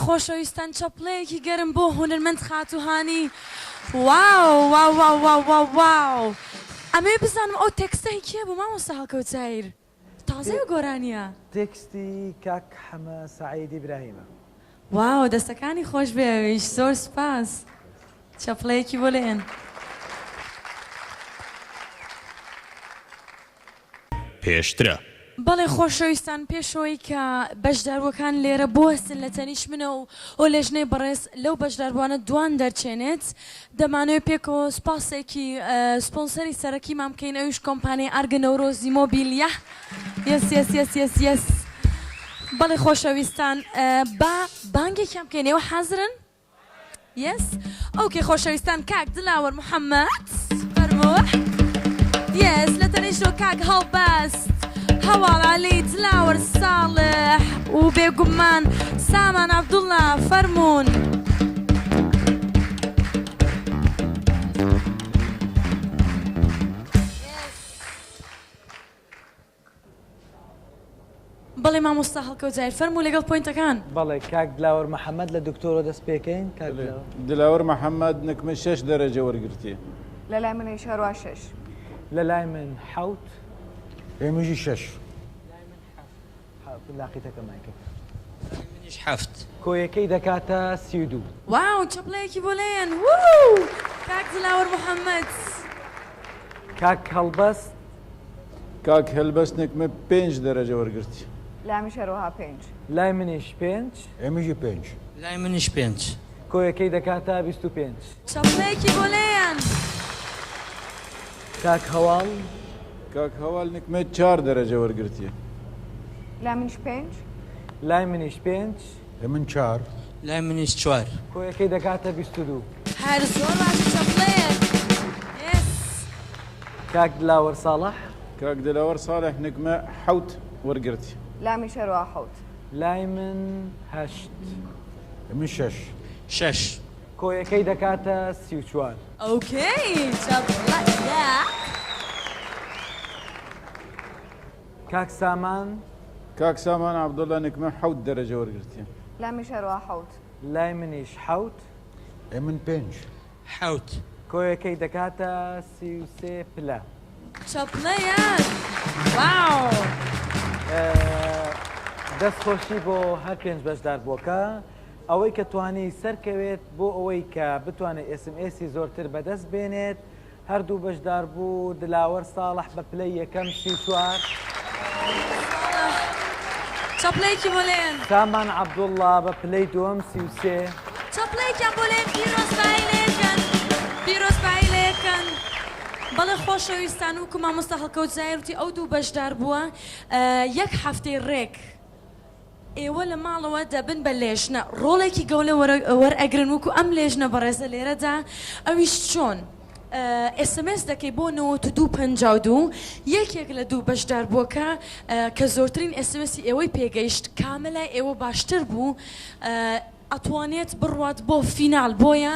خۆشەویستان چەپڵەیەکی گەرم بۆ هونەرمەند خاتوو هانی واو واو واو واو واو واو ئەمەوێ بزانم ئەو تێکستە هی کێ بوو مامۆستا هەڵکەوت زاهیر تازەیە ئەو گۆرانیە. تێکستی کاک حەمە سەعید ئیبراهیمە. واو دەستەکانی خۆش بێ ئەویش زۆر سوپاس چەپڵەیەکی بۆ لێن. پێشترە. بەڵێ خۆشەویستان پێشەوەی کە بەشداربووەکان لێرە بوەستن لە تەنیشت منەوە و لێژنەی بەڕێز لەو بەشداربووانە دوان دەرچێنێت دەمانەوێت پێکەوە سوپاسێکی سپۆنسەری سەرەکیمان بکەین ئەویش کۆمپانیای ئارگە نەورۆزی مۆبیلیە yes yes yes yes yes بەڵێ خۆشەویستان با بانگێکیان بکەین ئێوە حازرن؟ yes okay خۆشەویستان کاک دلاوەر محمد فەرموو yes لە تەنیشتەوە کاک هەڵبەست هەواڵ عەلی دلاوەر ساڵح و بێگومان سامان عەبدوڵا فەرموون. بەڵێ مامۆستا هەڵکەوت زاهیر فەرموو لەگەڵ point ەکان. بەڵێ کاک دلاوەر محەمەد لە دکتۆرەوە دەست پێکەین کاک دلاوەر. دلاوەر محەمەد نک من شەش دەرەجە وەرگرتیە. لە لای منیش هەروا شەش. لە لای من حەوت. ئێ منیش شەش. لای من حەفت. لاقیتەکە مایکەکە. لای منیش حەفت. کۆیەکەی دەکاتە 32. واو چەپڵەیەکی بۆ لێیەن ووو کاک دلاوەر محەمەد. کاک هەڵبەست. کاک هەلبەست نک من پێنج دەرەجە وەرگرتی. لای منیش هەروەها پێنج. لای منیش پێنج. ئێ منیش پێنج. لای منیش پێنج. کۆیەکەی دەکاتە 25. چەپڵەیەکی بۆ لێیەن. کاک هەواڵ. کاک هەواڵ نک من چار دەرەجە وەرگرتیە. لای منیش پێنج. لای منیش پێنج. ئێ من چار. لای منیش چوار. کۆیەکەی دەکاتە 22. هەر زۆر باشە چەپڵەیەک yes. کاک دلاوەر ساڵح. کاک دلاوەر ساڵح نک مە حەوت وەرگرتی. لای منیش هەروا حەوت. لای من هەشت. من شەش. شەش. کۆیەکەی دەکاتە 34. okay چەپڵەیەک. کاک سامان. کاک سامان عەبدوڵا نک مە حەوت دەرەجە وەرگرتیە. لای منیش هەروا حەوت. لای منیش حەوت. ئێ من پێنج. حەوت. کۆیەکەی دەکاتە 33 پلە. چەپڵەیەک wow. دەست خۆشی بۆ هەر پێنج بەشداربووەکە. ئەوەی کە توانی سەرکەوێت بۆ ئەوەی کە بتوانێت SMS ی زۆرتر بەدەست بێنێت هەردوو بەشداربوو دلاوەر ساڵح بە پلەی یەکەم 34. چەپڵەیەکی بۆ لێن. سامان عەبدوڵڵا بە پلەی دووەم 33. چەپڵەیەکیان بۆ لێن پیرۆزبایی لێکەن پیرۆزبایی لێکەن. بەڵێ خۆشەویستان وەکو مامۆستا هەڵکەوت زاهیر وتی ئەو دوو بەشداربووە یەک هەفتەی ڕێک ئێوە لە ماڵەوە دەبن بە لێژنە ڕۆڵێکی گەولە وەرئەگرن وەکو ئەم لێژنە بەڕێزە لێرەدا ئەویش چۆن SMS دەکەی بۆ 92 52 یەکێک لە دوو بەشداربووەکە کە زۆرترین SMS ی ئێوەی پێگەیشت کامە لای ئێوە باشتر بوو ئەتوانێت بڕوات بۆ فیناڵ بۆیە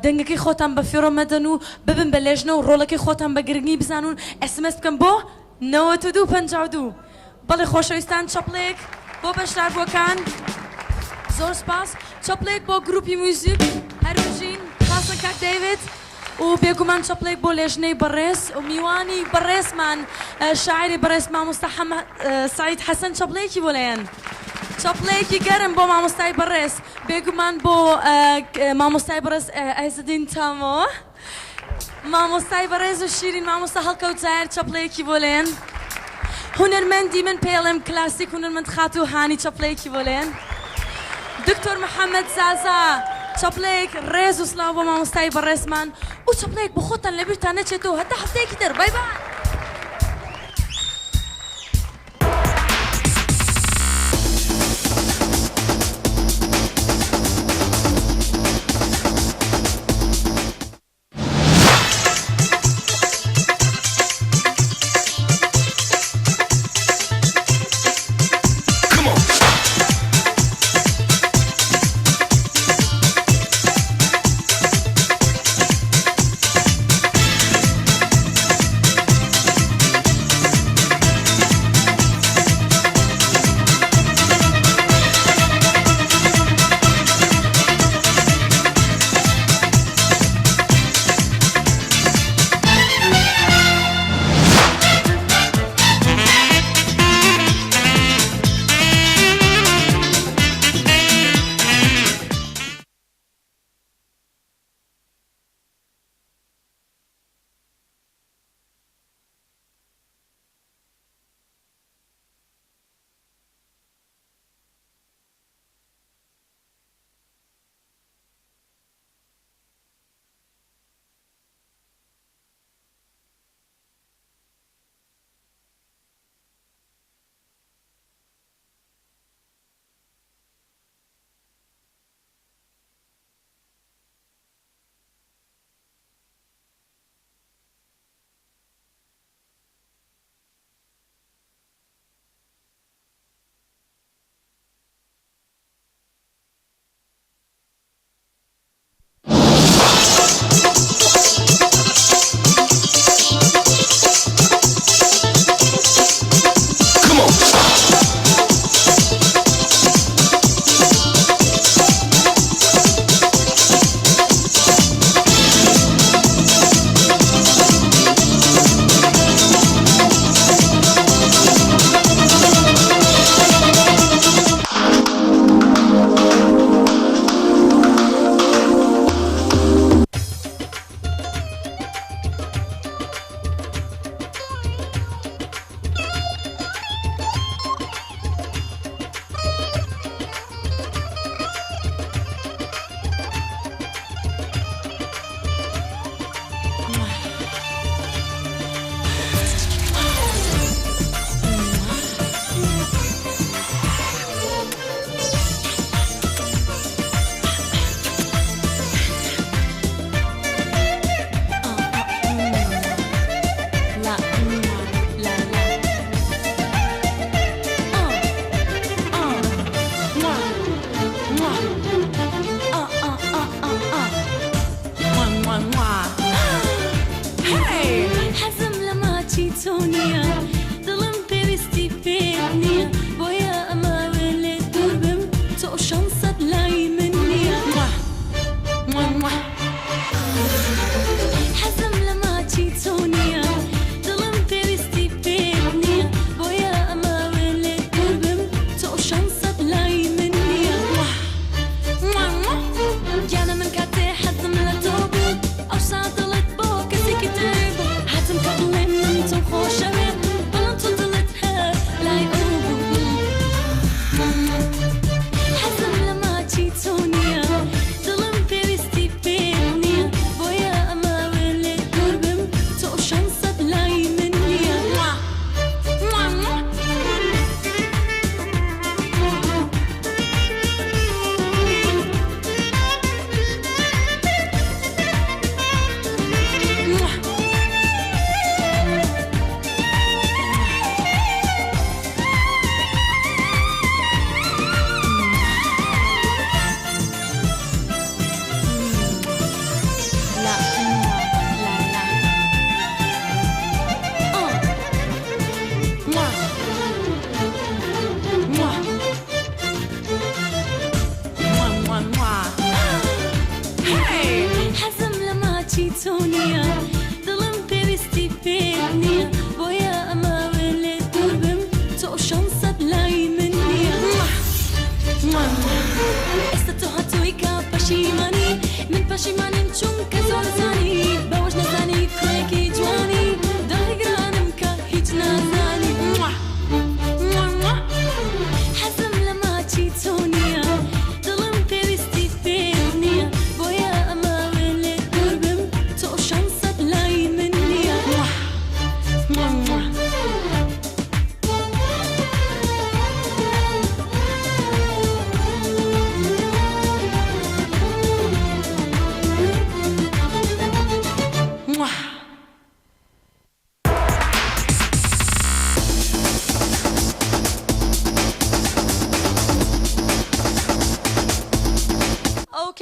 دەنگەکەی خۆتان بە فیڕۆ مەدەن و ببن بە لێژنە و ڕۆڵەکەی خۆتان بە گرنگی بزانون SMS بکەن بۆ 92 52 بەڵێ خۆشەویستان چەپڵێک بۆ بەشداربووەکان زۆر سپاس چەپڵێک بۆ گروپی میوزیک هەربژین خاصە کاک دەیڤد و بێگومان چەپڵێک بۆ لێژنەی بەڕێز و میوانی بەڕێزمان شاعیری بەڕێز مامۆستا حەمە سەعید حەسەن چەپڵەیەکی بۆ لایەن چەپڵەیەکی گەرم بۆ مامۆستای بەڕێز بێگومان بۆ مامۆستای بەڕێز عێزەدین تامۆ مامۆستای بەڕێز و شیرین مامۆستا هەڵکەوت زاهیر چەپڵەیەکی بۆ لێن هونەرمەندی من پێڵێم کلاسیک هونەرمەند خاتوو هانی چەپڵەیەکی بۆ لێن دکتۆر محەممەد زازا چەپڵەیەک ڕێز و سڵاو بۆ مامۆستای بەڕێزمان و چەپڵەیەک بۆ خۆتان لەبیرتان نەچێتەوە هەتا هەفتەیەکی تر bye bye.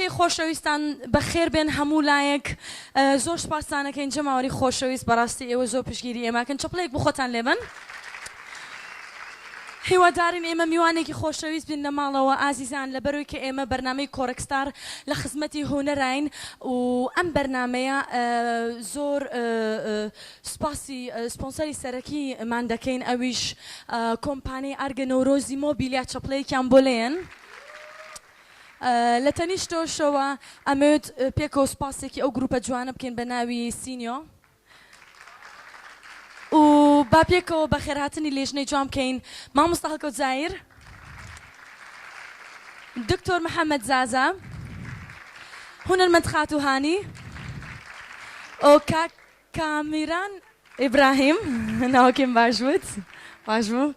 ئۆکەی خۆشەویستان بەخێر بێن هەموو لایەک زۆر سوپاستانەکەین جەماوەری خۆشەویست بەڕاستی ئێوە زۆر پشگیری ئێماکەن چەپڵەیەک بۆ خۆتان لێبەن هیوادارین ئێمە میوانێکی خۆشەویست بین لە ماڵەوە ئازیزان لەبەرەوەی کە ئێمە بەرنامەی کۆڕەک ستار لە خزمەتی هونەراین و ئەم بەرنامەیە زۆر سوپاسی سپۆنسەری سەرەکی مان دەکەین ئەویش کۆمپانیای ئارگە نەورۆزی مۆبیلیا چەپڵەیەکیان بۆ لێن. لە تەنیشتەوەشەوە ئەمەوێت پێکەوە سوپاسێکی ئەو گروپە جوانە بکەین بە ناوی سینیۆ و با پێکەوە بەخێرهاتنی لێژنەی جوان بکەین مامۆستا هەڵکەوت زایر، دکتۆر محەمەد زازا، هونەرمەند خاتوو هانی و کاک کامیران ئیبراهیم ناوەکەیم باش وت باش بوو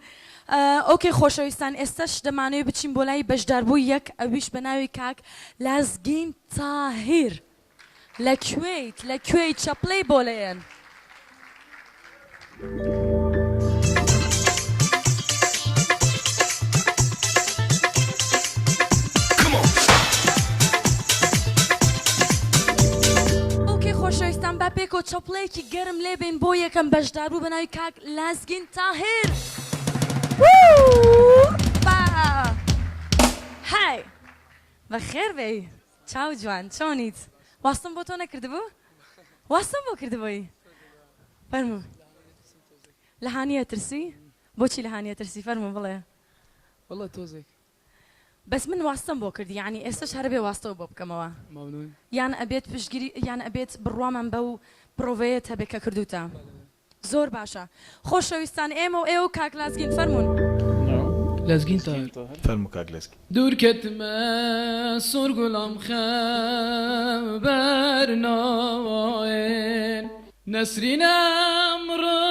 ئۆکەی خۆشەویستان ئێستەش دەمانەوێ بچین بۆ لای بەشداربووی یەک ئەویش بە ناوی کاک لازگین تاهیر لە کوێیت لە کوێی چەپلەی بۆ لێن. ئۆکەی خۆشەویستان با پێکەوە چەپڵەیەکی گەرم لێبەین بۆ یەکەم بەشداربوو بە ناوی کاک لازگین تاهیر. وووپا های بەخێر بێی چاو جوان چۆنیت واستم بۆ تۆ نەکردبوو واستم بۆ کردبووی فەرموو لە هانیە ترسی بۆچی لە هانیە ترسی فەرموو بڵێ وەڵا تۆزێک. بەس من واستەم بۆ کردی یانی ئێستەش هەر ئەبێ واستەو بۆ بکەمەوە مەمنون. یان ئەبێت پشتگیری یان ئەبێت بڕوامان بەو پرۆڤەیەت هەبێ کە کردوتە زۆر باشە خۆشەویستان ئێمە و ئێوە و کاک لازگین فەرموون. لەزگین تاهر. فەرموو کاک لەزگین. دوور کەتمە سوور گوڵام خەبەر ناوێن. نەسرین ئەمڕۆ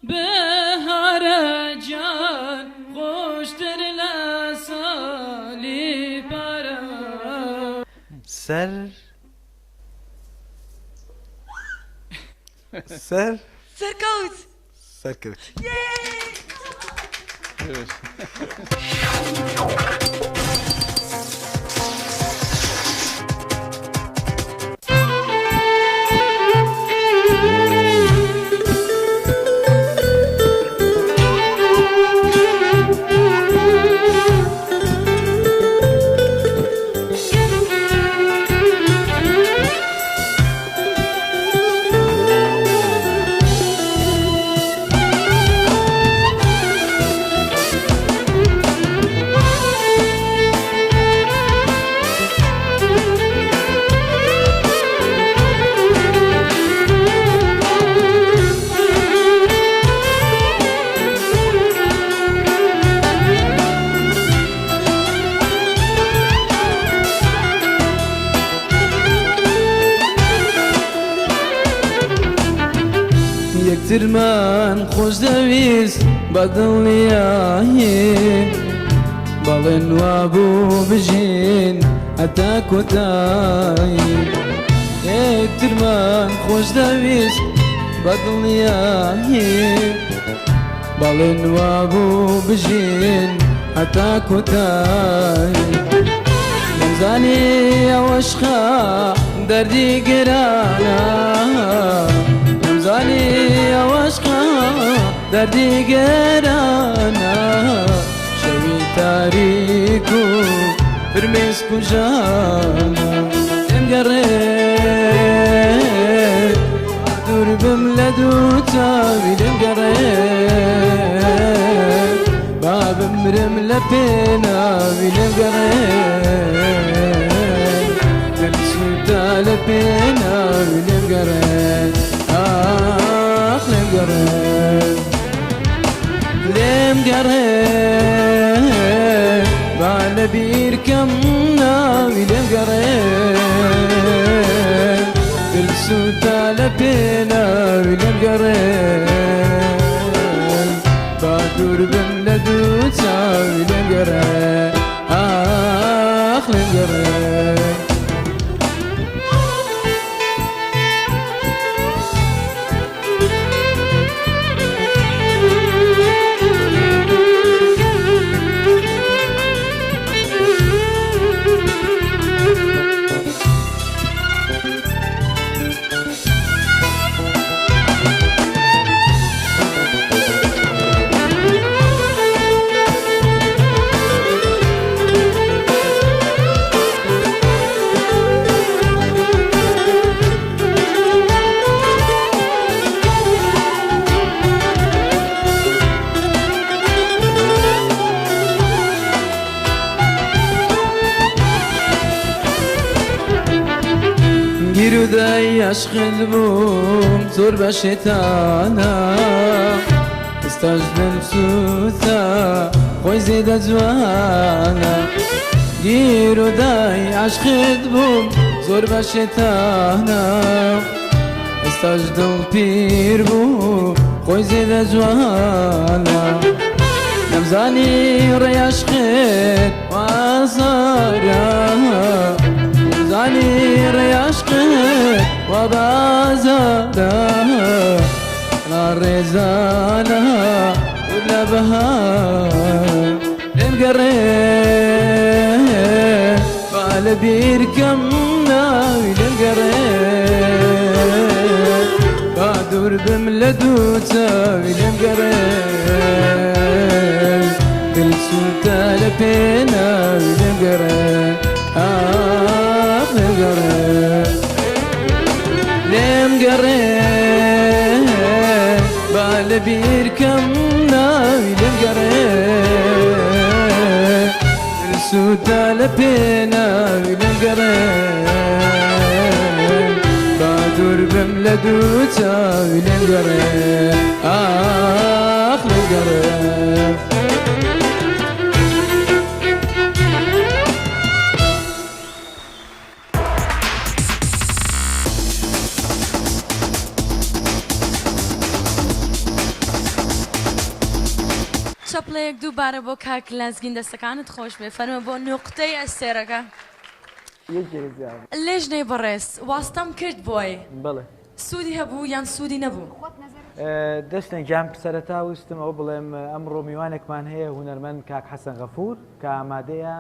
بەهارە گیان خۆشتر لە ساڵی پارە. سەر سەر سەرکەوت. سەرکەوت. یەکترمان خۆش دەویست بە دڵنیایی بەڵێن وابوو بژین هەتا کۆتایی یەکترمان خۆش دەویست بە دڵنیایی بەڵێن وابوو بژین هەتا کۆتایی نەمزانی ئەوەشخە دەردی گرانە نەمزانی ئەوەشخە دەردی گرانە شەوی تاریک و فرمێسک و ژانە لێم گەڕێ دوور بم لە دوو چاوی لێم گەڕێ با بمرم لە پێناوی لێم گەڕێ دل سووتا لە پێناوی لێم گەڕێ ئاخ لێم گەڕێ لێم گەڕێ با لە بیر کەم ناوی لێم گەڕێ دل سووتا لە پێناوی لێم گەڕێ با دوور بم لە دوو چاوی لێم گەڕێ ئاخ لێم گەڕێ. عەشقت بووم زۆر بە شێتانە ئێستاش دڵم سووتا خۆی زێدە جوانە گیرۆدای عەشقت بووم زۆر بە شێتانە ئێستاش دڵ پیر بوو خۆی زێدە جوانە نەمزانی ڕێی عەشقت وازارە نەمزانی ڕێی عەشقت وا بازارە نا ڕێزانە دوور لە بەهار لێم گەڕێ با لە بیر کەم ناوی لێم گەڕێ با دوور بم لە دوو چاوی لێم گەڕێ دل سووتا لە پێناوی لێم گەڕێ ئاخ لێم گەڕێ لێم گەڕێ با لە بیر کەم ناوی لێم گەڕێ دل سووتا لە پێناوی لێم گەڕێ با دوور بم لە دوو چاوی لێم گەڕێ ئاخ لێم گەڕێ. چەپڵەیەک دووبارە بۆ کاک لەزگین دەستەکانت خۆش بێ فەرموو بۆ نوقتەی ئەستێرەکە. لیژنەی بەڕێز واستەم کرد بۆی. بەڵێ. سوودی هەبوو یان سوودی نەبوو؟ دەشتە گیان سەرەتا ویستم ئەوە بڵێم ئەمڕۆ میوانێکمان هەیە هونەرمەند کاک حەسەن غەفور کە ئامادەیە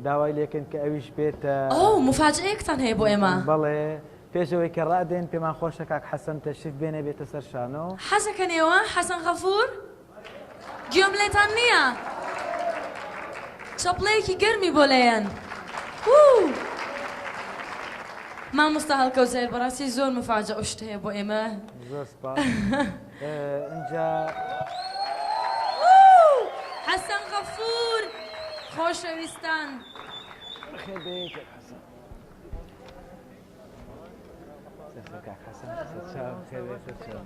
داوای لێکەین کە ئەویش بێتە. ئۆو موفاجئەیەکتان هەیە بۆ ئێمە. بەڵێ پێش ئەوەی کە ڕادێن پێمان خۆشە کاک حەسەن تەشریف بێنێ بێتە سەر شانۆ. حەزەکەن ئێوە حەسەن غەفور؟ گوێم لێتان نییە. چەپڵەیەکی گەرمی بۆ لێیەن. ووو. مامۆستا هەڵکەوت زاهیر بەڕاستی زۆر مفاجەئە و شت هەیە بۆ ئێمە. زۆر سپاس. ئینجا. ووو. حەسەن غەفوور خۆشەویستان. بەخێر بێی کاک حەسەن. سەر کاک حەسەن سەرچاو خێر بێ سەرچاو.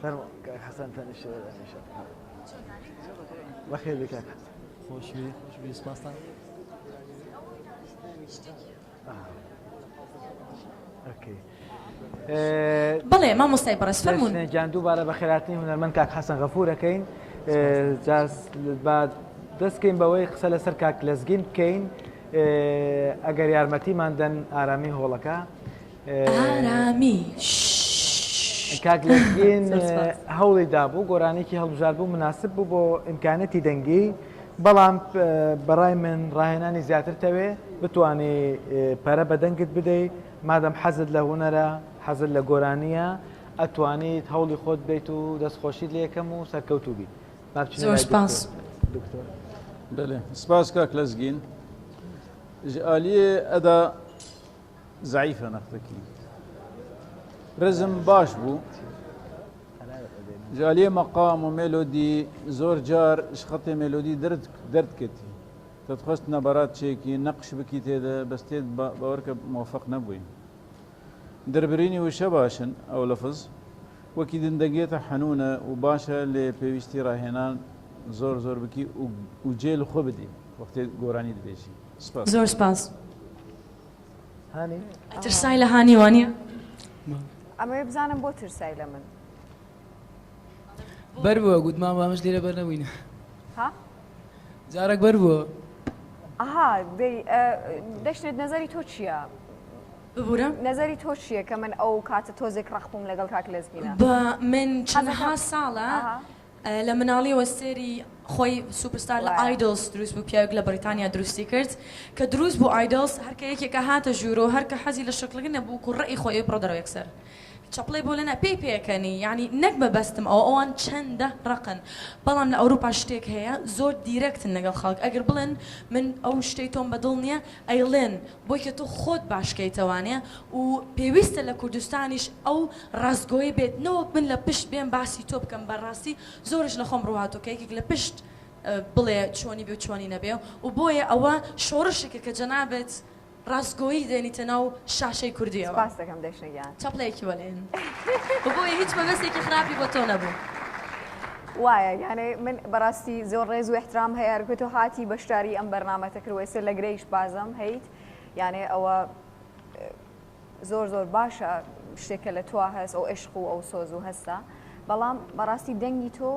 فەرموو کاک حەسەن تەنیشە دانیشە. بەخێر بێی کاک حەسەن. خۆش بێ خۆش بێ سپاستان. ئۆکەی. بەڵێ مامۆستای بەڕێز فەرموون. گیان دووبارە بەخێرهاتنی هونەرمەند کاک حەسەن غەفوور ئەکەین. جا با دەست کەین بەوەی قسە لەسەر کاک لەزگین بکەین. ئەگەر یارمەتیمان دەن ئارامی هۆڵەکە. ئارامی کاک لەزگین هەوڵی دابوو گۆرانێکی هەڵبژارد بوو مناسب بوو بۆ ئیمکانەتی دەنگی بەڵام بەڕای من ڕاهێنانی زیاتر تەوێ بتانی پەرە بە دەنگت بدەیت مادەم حەزت لە هونەرە حەزت لە گۆرانیە ئەتوانیت هەوڵی خۆت بیت و دەستخۆشیت لەکەم و سەرکەوتوو بیت. زۆر سپاس. دکتۆر. بەێ سپاس کاک لەزگین ji aliyê eda زەعیفە نەختەکی ڕزم باش بوو ji aliyê مەقام و مێلۆدی زۆر جار ji خەتێ مێلۆدی دەردکەتی تەتخواست نەبەرات چێکی نەقش بکی تێدە بەس تێت باوەرکە مۆفەق نەبووین دەربرینی وشە باشن ئەو لەفز وەکی دن دەنگێتە حەنونە و باشە لێ پێویستی ڕاهێنان زۆر زۆر بکی و جێ لە خۆ بدی وەختێ گۆرانی دبێژی سپاس. زۆر سپاس. هانی ئەترسای لە هانی وانیە؟ ئەمەوێ بزانم بۆ ترسای لە من. بەر بووە گوتمان با ئەمەش لێرە بەر نەبووینە. ها؟ جارێک بەر بووە. ئەها دەی دەشنێت نەزەری تۆ چییە؟ ببورە؟ نەزەری تۆ چییە کە من ئەو کاتە تۆزێک ڕەق بووم لەگەڵ کاک لەزگینە؟ بە من چەندەها ساڵە لە مناڵیەوە سێری خۆی سوپرستار لە ئایدڵس دروست بوو پیاوێک لە بەریتانیا دروستی کرد کە دروست بوو ئایدڵس هەرکە یەکێکە هاتە ژوورۆ هەرکە حەزی لە شکڵەکە نەبوو کو ڕەئی خۆی ئەی بڕۆ دەرەوە یەکسەر چەپڵەی بۆ لێنا پێی پێکەنی یانی نەک مەبەستم ئەوە ئەوان چەندە ڕەقن بەڵام لە ئەوروپا شتێک هەیە زۆر دیرەکتن لەگەڵ خەڵک ئەگەر بڵێن من ئەو شتەی تۆم بەدڵ نییە ئەیڵێن بۆی کە تۆ خۆت باش کەیتەوانێ و پێویستە لە کوردستانیش ئەو ڕاستگۆیە بێت نەوەک من لە پشت بێم باسی تۆ بکەم بە ڕاستی زۆرش لە خۆم ڕوهاتوە کە یەکێک لە پشت بڵێ چۆنی بێ و چۆنی نەبێ و بۆیە ئەوە شۆڕشێکە کە جەنابت. ڕاستگۆیی دێنیتە ناو شاشەی کوردیەوە. سپاست دەکەم دەشنە گیان. چەپڵەیەکی بۆ لێن. و بۆیە هیچ مەبەستێکی خراپی بۆ تۆ نەبوو. وایە یانێ من بەڕاستی زۆر ڕێز و احترام هەیە هەرکە تۆ هاتی بەشداری ئەم بەرنامەتە کرد و ئێستا لە گرەیش بازم هەیت یانێ ئەوە زۆر زۆر باشە شتێکە لە تۆ هەست ئەو عشق و ئەو سۆز و هەستە بەڵام بەڕاستی دەنگی تۆ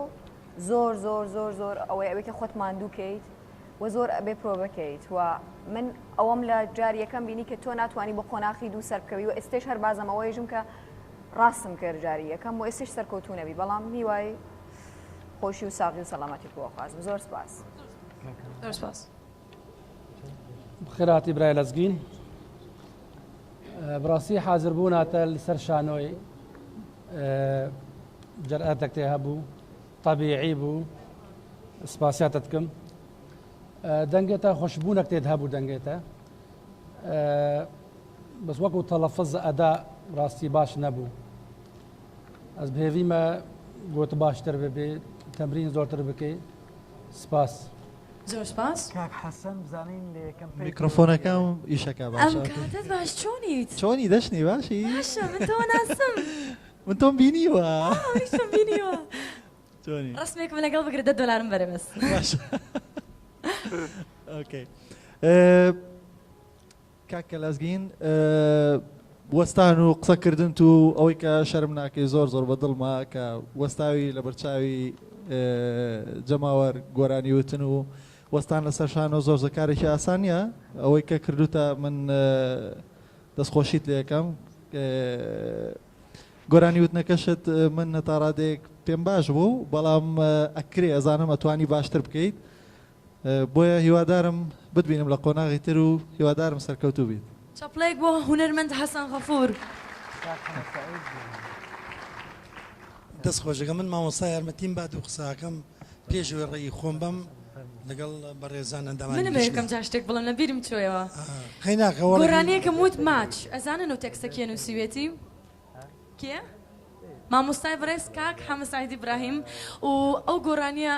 زۆر زۆر زۆر زۆر ئەوەی ئەوەی کە خۆت ماندوو کەیت و زۆر ئەبێ پرۆڤەکەیت و من ئەوەم لە جار یەکەم بینی کە تۆ ناتوانانی بۆ قۆناخی دوو سەر بکەوی و ئێستێش هەر بازم ئەوەیژم کە ڕاستم کرد جاری یەکەم و ئێستش سەرکەوتوو نەبی بەڵام هیوای خۆشی و ساغی و سەلامەتی بۆ خوازم زۆر سپاس. زۆر سپاس. بخێرهاتی برای لەزگین بەڕاستی حازر بووناتە لەسەر شانۆی جەرئەتێک تێ هەبوو تەبیعی بوو سپاسیاتە دکەم دەنگێتە خۆشببوونێک تێت هەبوو دەنگێتە بەس وەکو تەلەفز ئەدا ڕاستی باش نەبوو ئەس بهێویمە گوت باشتر ببێ تەمرین زۆرتر بکەی سپاس. زۆر سپاس. کاک حەسەن بزانین لە یەکەم پەیڤ میکرۆفۆنەکەم ئیشەکە ئەم باشە کاتەت باش چۆنیت؟ چۆنی دەشنی باشی؟ باشە من تۆ ناسم. من تۆم بینیوە. منیشم بینیوە. چۆنی؟ ڕسمێکم لەگەڵ بگرە دە دۆلارم بەرە بەس. باشە okay کاکە لەزگین وەستان و قسەکردنت و ئەوەی کە شەرم ناکەی زۆر زۆر بە دڵمە کە وەستاوی لە بەرچاوی جەماوەر گۆرانی وتن و وەستان لەسەر شانۆ زۆر زۆر کارێکی ئاسان نییە ئەوەی کە کردوتە من دەستخۆشیت لێکەم گۆرانی وتنەکەشت من تا ڕادەیەک پێم باش بوو بەڵام ئەکرێ ئەزانم ئەتوانی باشتر بکەیت بۆیە هیوادارم بتبینم لە قۆناغی تر و هیوادارم سەرکەوتوو بیت. چەپڵەیەک بۆ هونەرمەند حەسەن غەفور. دەست خۆش ئەگەر من مامۆستا یارمەتیم با دوو قسەکەم پێش ئەوەی ڕێی خۆم بەم لەگەڵ بەڕێزان ئەندامانی منم لیژنە. یەکەم جار شتێک بڵێم لە بیرم چۆیەوە. قەیناکە وەڕی. گۆرانیەکم وت ماچ ئەزانن ئەو تێکستە کێ نووسیوێتی؟ کێ؟ مامۆستای بەڕێز کاک حەمە سەعید ئیبراهیم و ئەو گۆرانیە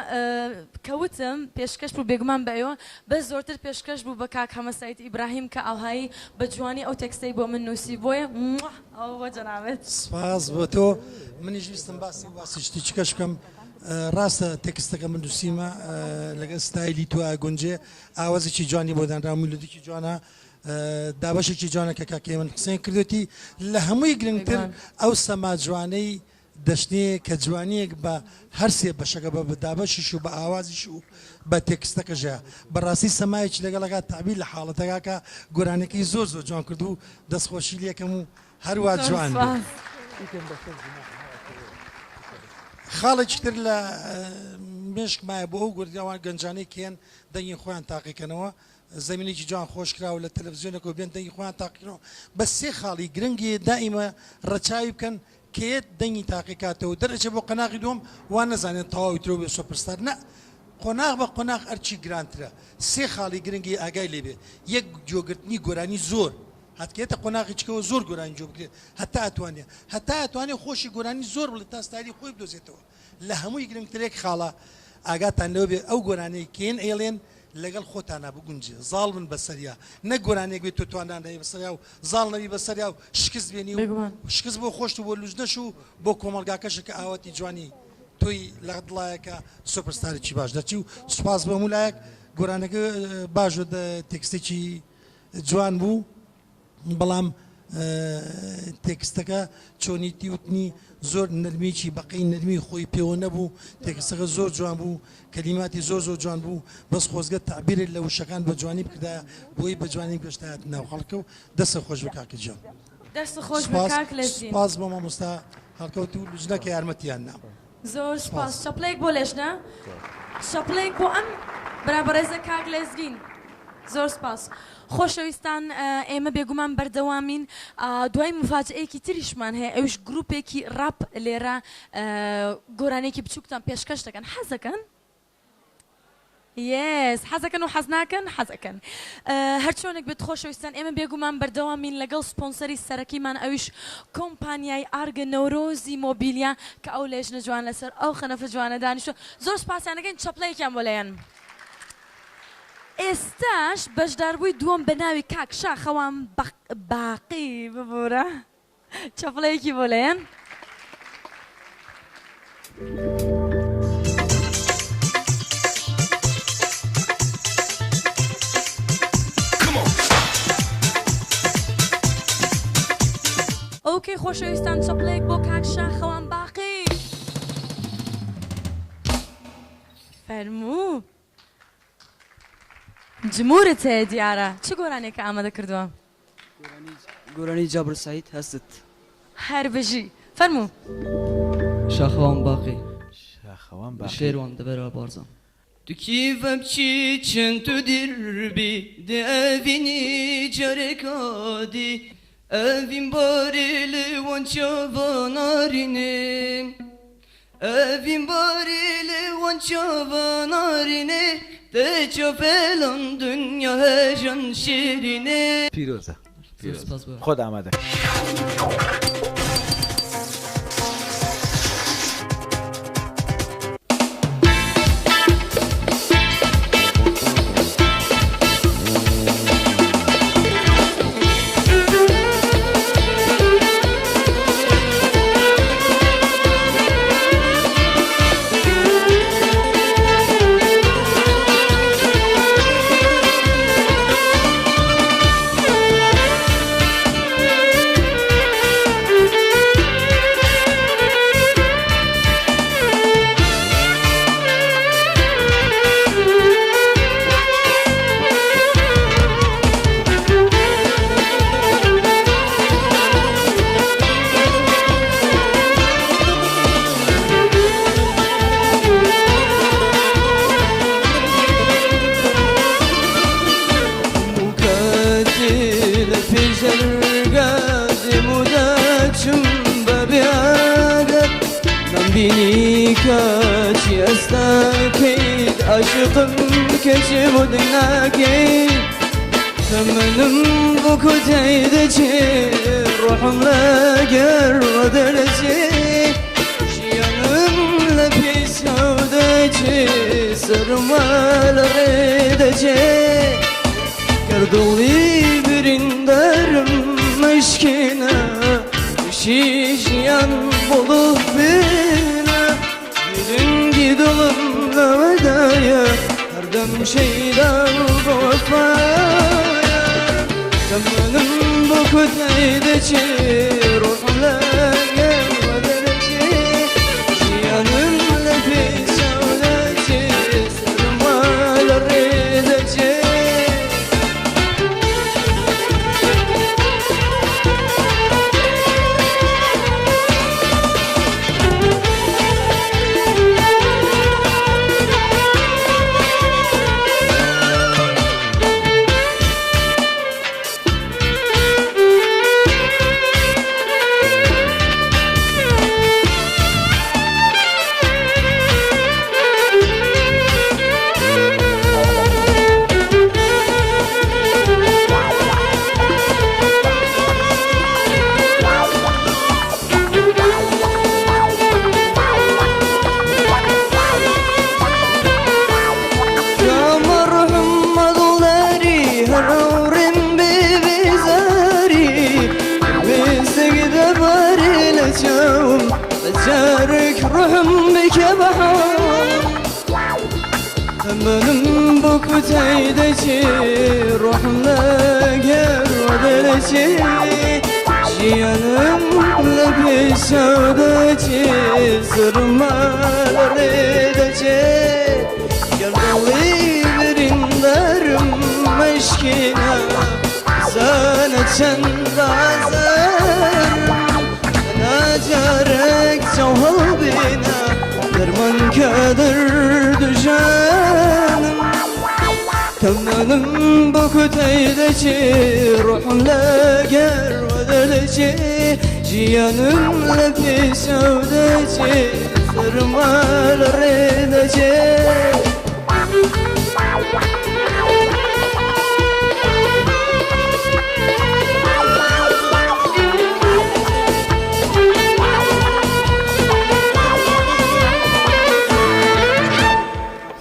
کە وتم پێشکەش بوو بێگومان بە ئێوە بەس زۆرتر پێشکەش بوو بە کاک حەمە سەعید ئیبراهیم کە ئاوهایی بە جوانی ئەو تێکستەی بۆ من نووسی بۆیە موا ئەوە بۆ جەنابت. سپاس بۆ تۆ منیش ویستم باسی باسی شتی چکەش بکەم ڕاستە تێکستەکە من نووسیمە لەگەڵ ستایلی تۆ ئەگونجێ ئاوازێکی جوانی بۆ دانرا میلۆدیکی جوانە دابەشێکی جوانە کە کاک هێمن حسێن کردوێتی لە هەمووی گرنگتر ئەو سەما جوانەی دەشنێ کە جوانیەک بە هەرسێ بەشەکە بە دابەشیش و بە ئاوازیش و بە تێکستەکەشە بەڕاستی سەمایەکی لەگەڵەکە تەعبیر لە حاڵەتەکە کە گۆرانیەکەی زۆر زۆر جوان کرد و دەستخۆشی لێکەم و هەروا جوان بێ. خاڵێکی تر لە مێشکمایە بۆ ئەو گوردیاوان گەنجانەی کێن دەنگی خۆیان تاقیکەنەوە زەمینێکی جوان خۆش کراوە لە تەلەفزیۆنێکەوە بێن دەنگی خۆیان تاقیکەنەوە بەس سێ خاڵی گرنگی دائیمە ڕەچاوی بکەن کە یەت دەنگی تاقیکاتەوە دەرئەچێ بۆ قەناغی دووەم وا نەزانێت تەواوی ترەوە بێ سۆپرستار نا قۆناغ بە قۆناغ ئەرکی گرانترە سێ خاڵی گرنگی ئاگای لێ بێ یەک گوێگرتنی گۆرانی زۆر هەتکێتە قۆناغی چکەوە زۆر گۆرانی گوێ بگرێت هەتا ئەتوانێ هەتا ئەتوانێ خۆشی گۆرانی زۆر بڵێ تا ستایلی خۆی بدۆزێتەوە لە هەمووی گرنگتر یەک خاڵە ئاگاتان لەوە بێ ئەو گۆرانیەی کێن ئەیڵێن لەگەڵ خۆتانا بگونجێ زاڵ بن بەسەریا نەک گۆرانیەک بێ تۆ توانا نەبی بەسەریا و زاڵ نەبی بەسەریا و شکست بێنی و بێگومان. شکست بۆ خۆشت و بۆ لوجنەش و بۆ کۆمەڵگاکەشە کە ئاواتی جوانی تۆی لە دڵایە کە سۆپەرستارێکی باش دەرچی و سوپاس بۆ هەموو لایەک گۆرانەکە باش و تێکستێکی جوان بوو. بەڵام تێکستەکە چۆنیتی وتنی زۆر نەرمیی بەقەی نەرمی خۆی پێوە نەبوو تێکستەکە زۆر جوان بوو کەلیماتی زۆر زۆر جوان بوو بەس خۆزگە تەعبیرت لە وشەکان بە جوانی بکردایە بۆی بە جوانی گەشتایەت ناو خەڵکە و دەستت خۆش بێ کاکە گیان. دەست خۆش بێ سوپاس کاک لەزگین. سوپاس بۆ مامۆستا هەڵکەوت و لوجنە کە یارمەتیان نام. زۆر سوپاس سوپاس. چەپڵەیەک بۆ لێژنە چەپڵەیەک بۆ ئەم برا بەڕێزە کاک لەزگین. زۆر سپاس خۆشەویستان ئێمە بێگومان بەردەوامین دوای موفاجئەیەکی تریشمان هەیە ئەویش گروپێکی ڕاپ لێرە گۆرانیەکی بچوکتان پێشکەش دەکەن حەزەکەن؟ yes حەزەکەن و حەز ناکەن حەزەکەن هەرچۆنێک بێت خۆشەویستان ئێمە بێگومان بەردەوامین لەگەڵ سپۆنسەری سەرەکیمان ئەویش کۆمپانیای ئارگە نەورۆزی مۆبیلیا کە ئەو لێژنە جوان لەسەر ئەو خەنەفە جوانە دانیشتوە زۆر سپاسیان دەکەین چەپڵەیەکیان بۆ لێیەن. ئێستاش بەشداربووی دووەم بە ناوی کاک شاخەوان باقی ببورە چەپڵەیەکی بۆ لێن. ئۆکەی خۆشەویستان چەپڵەیەک بۆ کاک شاخەوان باقی. فەرموو. جمورت هەیە دیارە. چ گۆرانیەکە ئامادە کردووە؟ گۆرانی جابر سەعید هەستت. هەر بژی. فەرموو. شاخەوان باقی. شاخەوان باقی. شێروان دەڤەرا بارزان. تو کیڤە بچی چەند تو دیر بی دێ ئەڤینی جارێکا دی ئەڤین بارێ لە وان چاڤا نارینێ ئەڤین بارێ لە وان چاڤا نارینێ تە چاپێلان دنیا هەژان شیرینێ. پیرۆزە زۆر سپاس بۆ. خۆت ئامادە کە.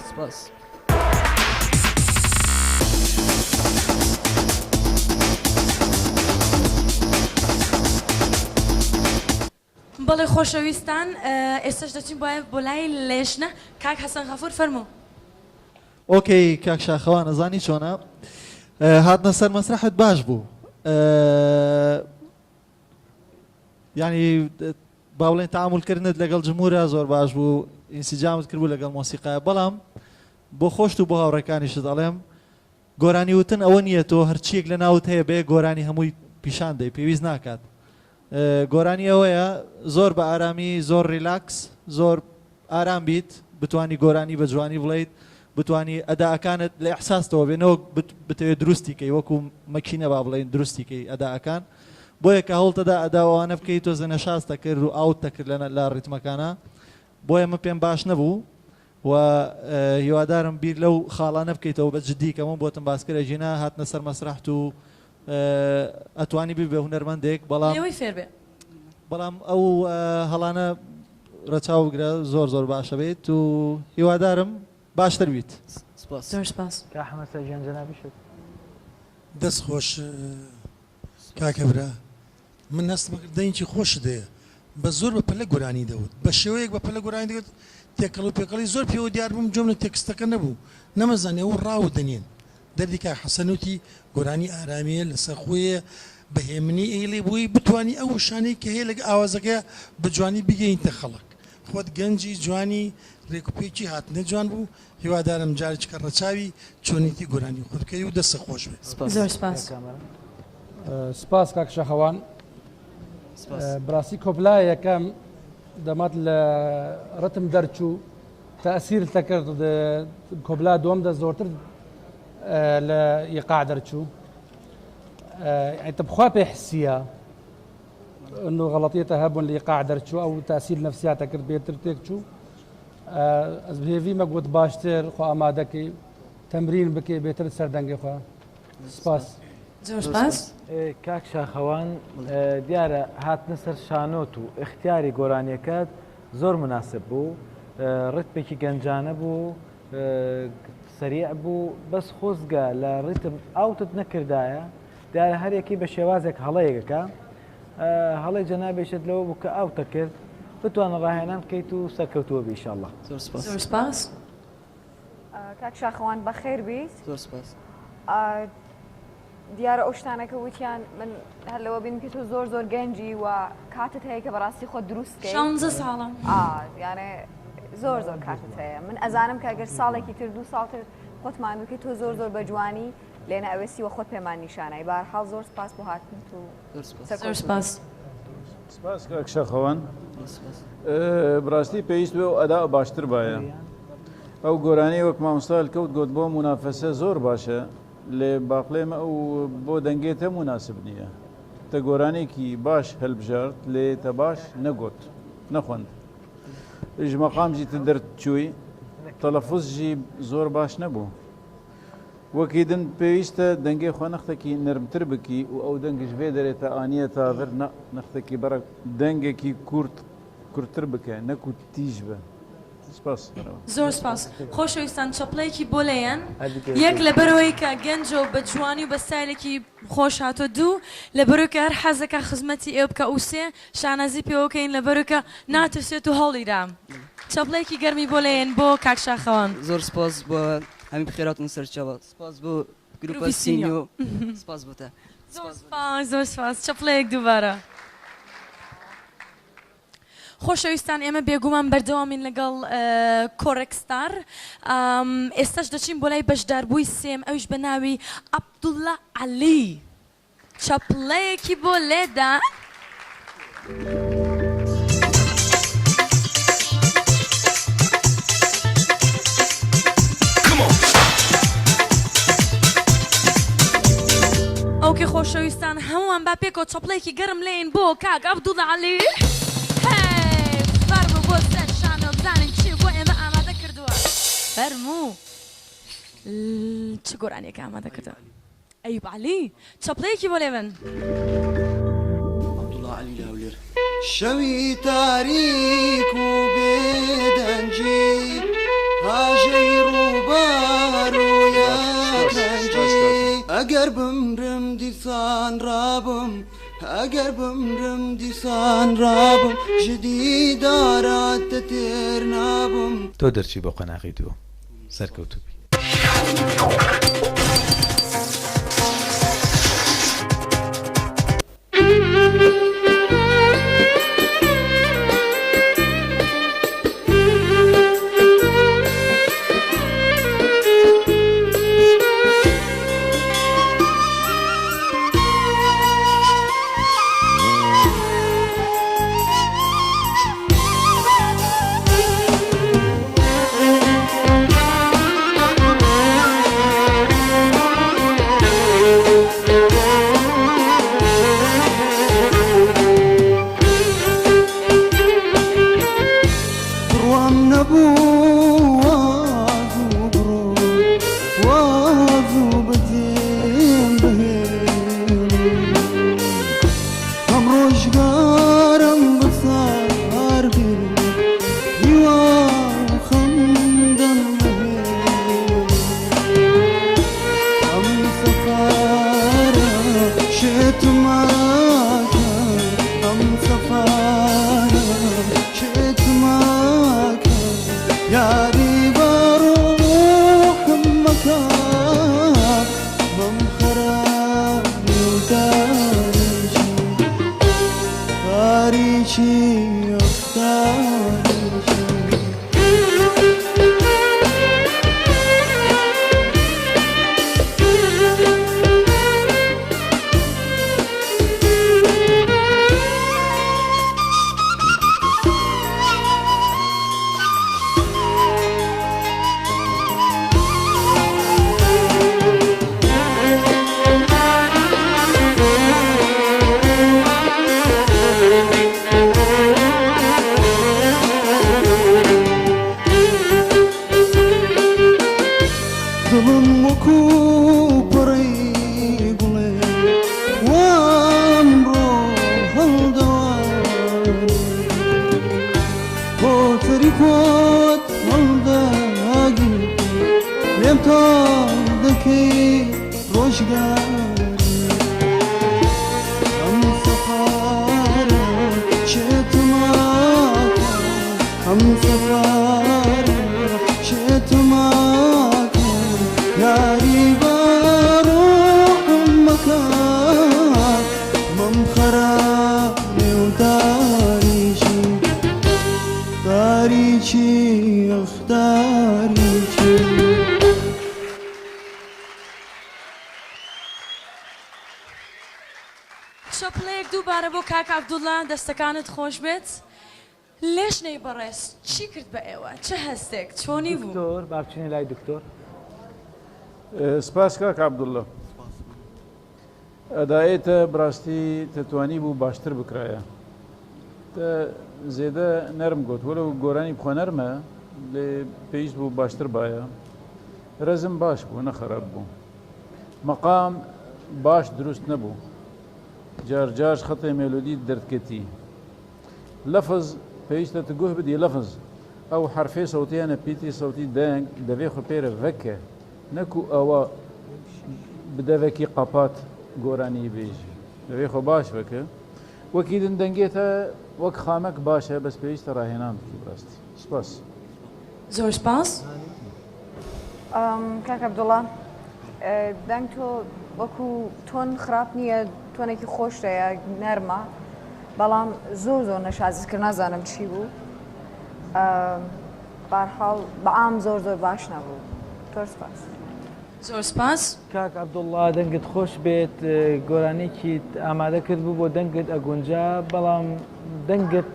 سپاس. بەڵێ خۆشەویستان ئێستاش دەچین بۆ لای لێژنە کاک حەسەن غەفور فەرموو. ئۆکەی کاک شاخەوان ئەزانی چۆنە هاتنە سەر مەسرەحت باش بوو یعنی با بڵێن تەعامول کردنت لەگەڵ جمهورا زۆر باش بوو ئینسجامت کرد بوو لەگەڵ مۆسیقا بەڵام بۆ خۆشت و بۆ هاوڕێکانیشت ئەڵێم گۆرانی وتن ئەوە نییە تۆ هەرچیەک لە ناوت هەیە بەیەک گۆرانی هەمووی پیشان دەی پێویست ناکات گۆرانی ئەوەیە زۆر بە ئارامی زۆر ریلاکس زۆر ئارام بیت بتانی گۆرانی بە جوانی بڵیت بتانی ئەداکانت لە ئەحساستەوە بێ نەوەک بتەوێت دروستی کەی وەکو مەکینە با بڵێین دروستی کەی ئەداکان بۆیە کە هەوڵتەدا ئەدا ئەوانە بکەیت تۆزێ نەشاز دەکرد و ئاوت دەکرد لە ڕیتمەکانە بۆیە من پێم باش نەبوو و هیوادارم بیر لەو خاڵانە بکەیتەوە بە جدی کە من بۆتم باس کرد ئەگینا هاتنە سەر مەسرەحت و ئەتوانی ببی بە هونەرمەندێک بەڵام لێوەی فێر بێ. بەڵام ئەو هەڵانە ڕەچاو بگرە زۆر زۆر باشە بیت و هیوادارم باشتر بیت. سپاس. زۆر سپاس. کاک حەمە سەرگیان جەنابیشت. دەست خۆش کاکە برا من هەستم کرد دەنگی خۆشت هەیە بەس زۆر بە پەلە گۆرانی دەوت بە شێوەیەک بە پەلە گۆرانی دەوت تێکەڵ و پێکەڵی زۆر پێوە دیار بووم گوێم لە تێکستەکە نەبوو نەمەزانی ئەو ڕاو دەنێن دەردی کاک حەسەن وتی گۆرانی ئارامیە لەسەر خۆیە بە هێمنی ئەیڵێ بۆی بتوانی ئەو وشانەی کە هەیە لەگە ئاوازەکەیا بە جوانی بگەینتە خەڵک خۆت گەنجی جوانی رێک و پێکی هاتنە جوان بوو هیوادارم جارێکیکە ڕەچاوی چۆنیتی گۆرانی خۆت بکەی و دەستت خۆش بێ. زۆر سپاس. سپاس کاک شاخەوان بڕاستی کۆپلا یەکەم دەمات لە ڕتم دەرچوو تەسیر تەکرد کۆبلا دوم دە زۆرتر لە ئیقاع دەرچوو تبخوا پێ حسیە انه غلطیتە هەبوون لە ئیقاع دەرچوو ئەو تاسیر نفسیاتە کرد بێتر تێک چوو ئەس هێڤی مەگوت باشتر خۆ ئامادەکەی تەمرین بکەی بێتر سەردەنگی خۆ سپاس. زۆر سپاس. کاک شاخەوان دیارە هاتنە سەر شانۆت و ئیختیاری گۆرانیەکەت زۆر مناسب بوو ڕیتمێکی گەنجانە بوو سەریع بوو بەس خۆزگە لە ڕیتم ئاوتت نەکردایە دیارە هەرێکی بە شێوازێک هەڵەیەکەکە هەڵەی جەنابیشت لەوە بوو کە ئاوتە کرد بتوانە ڕاهێنان بکەیت و سەرکەوتووە بی ئیشەڵڵا. زۆر سپاس. زۆر سپاس. کاک شاخەوان بەخێر بیت. زۆر سپاس. دیارە ئەو شتانە کە وتیان من هەر لەوە بینم کە تۆ زۆر زۆر گەنجی و کاتت هەیە کە بەڕاستی خۆت دروست کەی. شانزە ساڵم. یانێ زۆر زۆر کاتت هەیە من ئەزانم کە ئەگەر ساڵێکی تر دوو ساڵ تر خۆت ماندوو کەی تۆ زۆر زۆر بە جوانی لێنە ئەوێسی وە خۆت پێمان نیشانای بارحاڵ زۆر سپاس بۆ هاتنت و زۆر سپاس. سپاس کاک شاخەوان بڕاستی پێویست بێ و ئەدا باشتر بایە ئەو گۆرانی وەک مامۆستا کەوت گوت بۆ منافەسە زۆر باشە لێ باقلێمە ئەو بۆ دەنگێتە مناسب نییە تە گۆرانێکی باش هەلبژارد لێ تە باش نەگوت نەخوند ژ مەقام ژی تە دەرچووی تەلەفز ژی زۆر باش نەبوو وەکی دن پێویستە دەنگێ خۆ نەختێکی نەرمتر بکی و ئەو دەنگش ڤێ دەرێ تە ئانیە تاڤر نا نەختێکی بەرە دەنگێکی کورت کورتتر بکە نەکو تیژ بە سپاس. زۆر سپاس خۆشەویستان چەپڵەیەکی بۆ لێیەن یەک لەبەرئەوەی کە گەنجە و بە جوانی و بە ستایلێکی خۆش هاتووە دوو لەبەرئەوەی کە هەر حەزەکا خزمەتی ئێوە بکا و سێ شانازی پێوەکەین لەبەرئەوەی کە ناترسێت و هەوڵی دا چەپڵەیەکی گەرمی بۆ لێیەن بۆ کاک شاخەوان. زۆر سپاس بۆ هەمی بخێراتون سەرچاوە سپاس بۆ گروپە سینیۆ سپاس بۆ تە. زۆر سپاس زۆر سپاس چەپڵەیەک دووبارە. خۆشەویستان ئێمە بێگومان بەردەوامین لەگەڵ کۆڕێک ستار ئێستاش دەچین بۆ لای بەشداربووی سێم ئەویش بە ناوی عەبدوڵا عەلی چەپڵەیەکی بۆ لێدا. ئۆکەی خۆشەویستان هەمووان با پێکەوە چەپڵەیەکی گەرم لێین بۆ کاک عەبدوڵا عەلی هەی فەرموو بۆ سەر شانۆ بزانین چی بۆ ئێمە ئامادە کردووە فەرموو چ گۆرانیەکە ئامادە کردووە ئەیوب عەلی چەپڵەیەکی بۆ لێبەن. عەبدوڵا عەلی لە هەولێر. شەوی تاریک و بێدەنگی هاژەی ڕووبار و یەک ڕەنگی ئەگەر بمرم دیسان ڕابم. ئەگەر بمرم دیسان ڕابم ژ دیدارات تە تێر نابم. تۆ دەرچووی بۆ قۆناغی دووەم سەرکەوتوو بی. بڕوام نەبوو وا زوو بڕۆی وا زوو بەجێم بهێڵی ئەم ڕۆژگارم بەسار بێ هیوا و خەندەم نەهێڵی ئەم سەفەرە شێتمەکە ئەم سەفەرە شێتمەکە یاری بە ڕۆحم مەکە بمخەرە نێو تاریکی تاریکی تاریکی. دڵم وەکو پەڕەی گوڵێ وا ئەمڕۆ هەڵدەوارێ کۆتری خۆت هەڵدەگری لێم تاڵ دەکەی ڕۆژگاری ئەم سەفەرە شێتمەکە ئەم سەفەرە شێتمەکە یاری بە ڕۆحم مەکە مەمخەرە نێو تاریکی تاریکی ئەخ تاریکی. چەپڵەیەک دووبارە بۆ کاک عەبدوڵا دەستەکانت خۆش بێت لێژنەی بەڕێز چی کرد بە ئێوە چ هەستێک چۆنی بوو؟ دکتۆر با بچینە لای دکتۆر. سپاس کاک عەبدوڵا. ئەدایێ تە براستی تە توانی بوو باشتر بکرایە. تە زێدە نەرم گۆت وەلەو گۆرانی بخۆ نەرمە لێ پێویست بوو باشتر بایە. رەزم باش بوو نە خەراب بوو. مەقام باش دروست نەبوو. جار جارش خەتێ مێلۆدی دەردکەتی. لەفز پێویستە ت گوه بدی لەفز ئەو حەرفێ سەوتیانە پیتی سەوتی دەنگ دەڤێ خو پێرە ڤەکە نەکو ئەوە بدەڤەکی قەپات گۆرانی بێژی دەڤێ خۆ باش ڤەکە وەکی دن دەنگێتە وەک خامەک باشە بەس پێویستە ڕاهێنان بکی بڕاستی سپاس. زۆر سپاس. کاک عەبدوڵا دەنگ تۆ وەکو تۆن خراپ نییە تۆنێکی خۆش هەیە نەرمە بەڵام زۆر زۆر نەشازت کرد نازانم چی بوو بارحاڵ بەعام زۆر زۆر باش نەبوو زۆر سپاس. زۆر سپاس. کاک عەبدوڵڵا دەنگت خۆش بێت گۆرانیەکیت ئامادە کرد بوو بۆ دەنگت ئەگونجا بەڵام دەنگت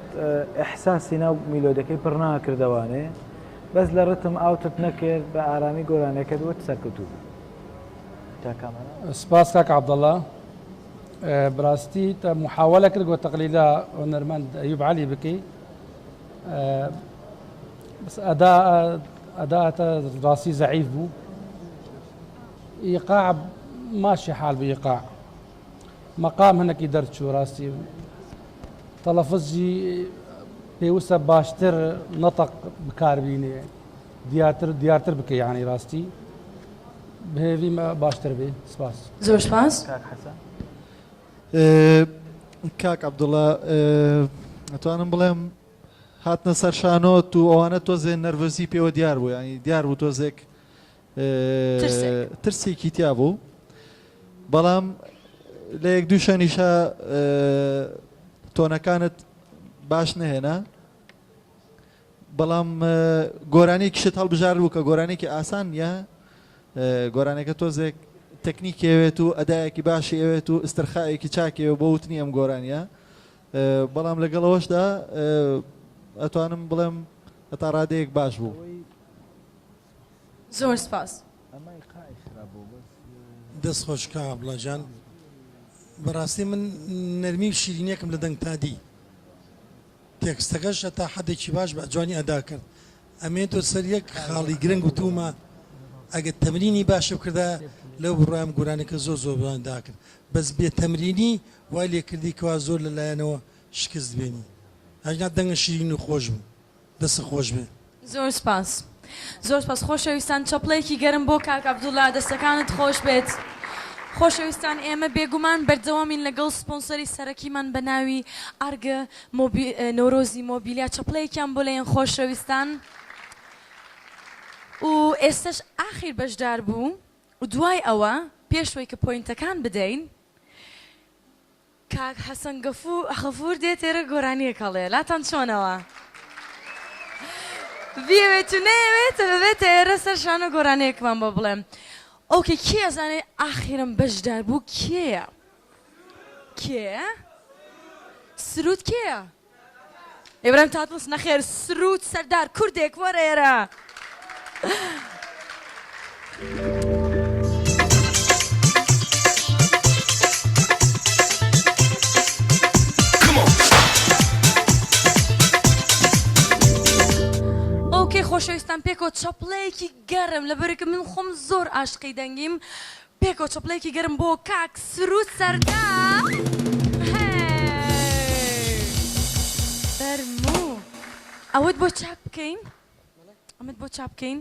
ئیحساسی ناو میلۆدەکەی پڕ ناکردەوانێ بەس لە ڕتم ئاوتت نەکرد بە ئارامی گۆرانیەکەت وت سەرکەوتوو بوو کاک کامەران. سپاس کاک عەبدەڵا براستی تە محاولە کرد گۆ تەقلیدا هونەرمەند ئەیوب عەلی بکەی بس ئەدا ئەداتە ڕاستی زەعیف بوو ئیقاع ماشی حال بوو ئیقاع مەقام هەنەکی دەرچوو ڕاستی تەلەفزی پێویستە باشتر نەتەق بکاربینێ دیارتر دیارتر بکە یانی ڕاستی بهێویمە باشتر بێ سپاس. زۆر سپاس. کاک حەسەن. کاک عەبدوڵا ئەتوانم بڵێم هاتنە سەر شانۆت و ئەوانە تۆزێ نەرڤۆزی پێوە دیار بوو یانی دیار بوو تۆزێک ترسێکی تیا بوو بەڵام لە یەک دوو شوێنیشە تۆنەکانت باش نەهێنا بەڵام گۆرانیەکیشت هەڵبژارد بوو کە گۆرانیەکی ئاسان نییە گۆرانەکە تۆزێک تەکنیکی ئەوێت و ئەدایەکی باشی ئەوێت و ئیسترخایەکی چاکی ئەوێت بۆ وتنی ئەم گۆرانیە بەڵام لەگەڵ ئەوەشدا ئەتوانم بڵێم هەتا ڕادەیەک باش بوو. زۆر سپاس. دەست خۆش کاک عەبدوڵا گیان بەڕاستی من نەرمی و شیرینیەکم لە دەنگتا دی تێکستەکەش هەتا حەدێکی باش بە جوانی ئەدا کرد ئەمێنتۆ سەر یەک خاڵی گرنگ وتومە ئەگەر تەمرینی باش بکردا لەو بڕوایم گۆرانیەکە زۆر زۆر جوان داکرد بەس بێ تەمرینی وای لێکردی کەوا زۆر لە لایەنەوە شکست بێنی ئەگینا دەنگە شیرین و خۆش بوو دەستت خۆش بێ. زۆر سپاس زۆر سپاس خۆشەویستان چەپڵەیەکی گەرم بۆ کاک عەبدوڵا دەستەکانت خۆش بێت خۆشەویستان ئێمە بێگومان بەردەوامین لەگەڵ سپۆنسەری سەرەکیمان بە ناوی ئارگە مۆبی نەورۆزی مۆبیلیا چەپڵەیەکیان بۆ لێن خۆشەویستان و ئێستەش ئاخیر بەشدار بوو و دوای ئەوە پێش وەی کە پۆینتەکان بدەین کاک حەسەن غەفور دێت ئێرە گۆرانیەک ئەڵێ لاتان چۆنەوە بیەوێت و نەیەوێت ببێتە ئێرە سەر شانۆ گۆرانیەکمان بۆ بڵێم okay کێ ئەزانێ ئاخیرم بەشدار بوو کێیە کێ سرود کێیە ئیبراهیم تاتڵس نەخێر سرود سەردار کوردێک وەرە ئێرە. okay خۆشەویستان پێکەوە چەپڵەیەکی گەرم لەبەرکە من خۆم زۆر ئاشقی دەنگیم پێکەوە چەپڵەیەکی گەرم بۆ کاک سرود سەردار هەی فەرموو ئەوەت بۆ چاک بکەین ئەمەت بۆ چاپ بکەین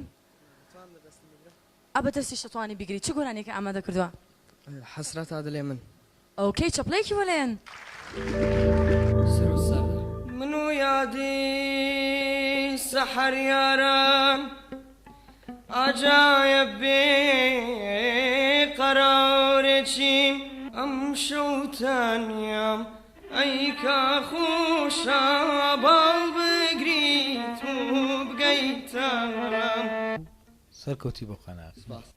ئە بە دەستیش دەتوانی بیگری چ گۆرانیەکە ئامادە کردووە؟ حەسرەتا دلێ من. okay چەپڵەیەکی بۆ لێن. سرود سەردار. من و یادی سەحەر یاران عەجایەب بێ قەرارێکیم ئەمشەو تەنیام ئەی کا خۆشە باڵ بگریت و بگەیتە لام. سەرکەوتی بۆ قەناغ. سپاس.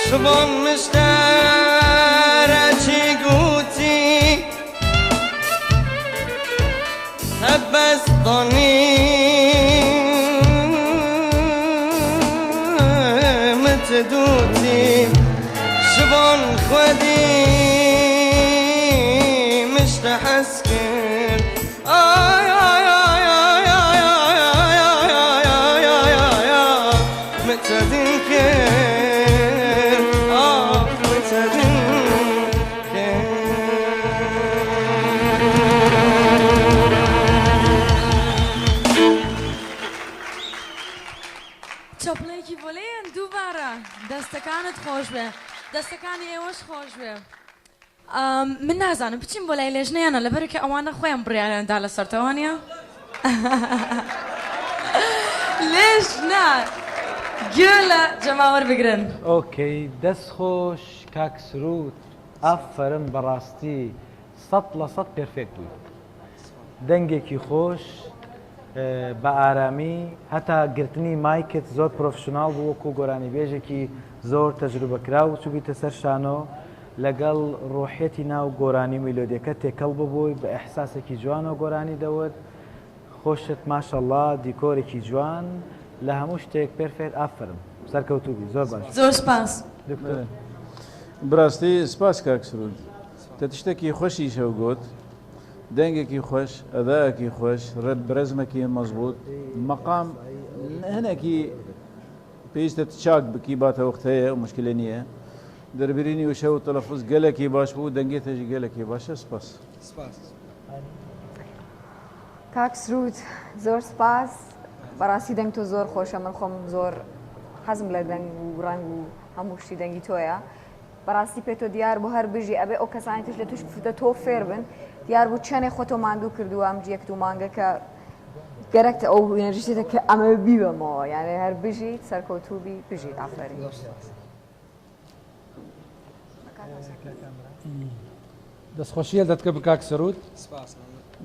شڤان مشتەرە چی گوتی هەبەستانی متدوتی شڤان خوەدی مشتە حەز کرد ئای ئای ئای ئای ئای ئای ئای ئای ئای ئای ئای ئای متدین کرد آه متدین چەپڵەیەکی بۆ لێن دووبارە دەستەکانت خۆش بێ دەستەکانی ئێوەش خۆش بێ من نازانم بچین بۆ لای لێژنە یان نا لەبەرکە ئەوانە خۆیان بڕیاریان دا لەسەر تەوانە لێژنە گوێ لە جەماوەر بگرن. ئۆکەی دەست خۆش کاک سرود ئافەرم بەڕاستی 100% perfect بووی دەنگێکی خۆش بە ئارامی هەتا گرتنی مایکت زۆر professional بوو وەکو گۆرانیبێژێکی زۆر تەجروبەکراو چوبیتە سەر شانۆ لەگەڵ ڕۆحیەتی ناو گۆرانی و میلۆدیەکە تێکەڵ ببووی بە ئیحساسێکی جوانەوە گۆرانی دەوت خۆشت ماشەڵا دیکۆرێکی جوان لە هەموو شتێک perfect ئافەرم سەرکەوتوو بی زۆر باش زۆر سپاس دکتۆر. براستی سپاس کاک سرود تە تشتەکی خوەشیش هەو گۆت دەنگێکی خوەش ئەدایەکی خوەش رەزمەکی مەزبوط مەقام هەنێکی پێویستە چاک بکی باتە وەخت هەیە و مشکلە نییە دەربرینی وشە و تەلەفوز گەلەکی باش بوو دەنگێ تەژی گەلەکی باشە سپاس. سپاس. کاک سرود زۆر سپاس بەڕاستی دەنگ تۆ زۆر خۆشە من خۆم زۆر حەزم لە دەنگ و ڕەنگ و هەموو شتی دەنگی تۆیە بەڕاستی پێ تۆ دیار بوو هەر بژی ئەبێ ئەو کەسانی ترش لە توش فوتە تۆ فێر بن دیار بوو چەنێ خۆتۆ ماندوو کردووە ئەم یەک دوو مانگە کە گەرەکتە ئەو ئێنرژیتە کە ئەمە بیبەمەوە یانێ هەر بژیت سەرکەوتوو بی بژیت ئافەرین. دەستخۆشیە دەتکەم کاک سرود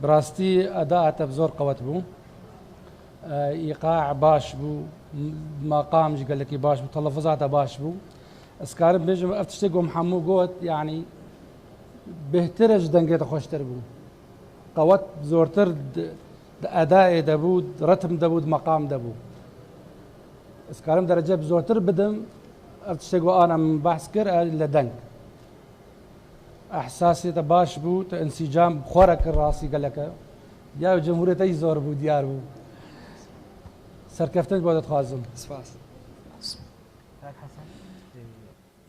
بڕاستی ئەدا ئەتەف زۆر قەوەت بوو ئیقاع باش بوو ماقامش گەلەکی باش بوو تەلەفزاتە باش بوو ئەسکارم بێژم ئەف تشتێک گۆم حەموو گۆت یعنی بهترش دەنگێتە خۆشتر بوو قەوەت زۆرتر ئەدائێ دەبوو ڕەتم دەبوو مەقام دەبوو ئەسکارم دەرەجە زۆرتر بدم ئەف تشتێک گۆ ئانا من بەحس کرد لە دەنگ ئەحساسێتە باش بوو تە ئینسیجام خۆرە کرد ڕاستی گەلەکە دیار جمهوریەتەی زۆر بوو دیار بوو سەرکەفتن بۆ دەتخوازم سپاس.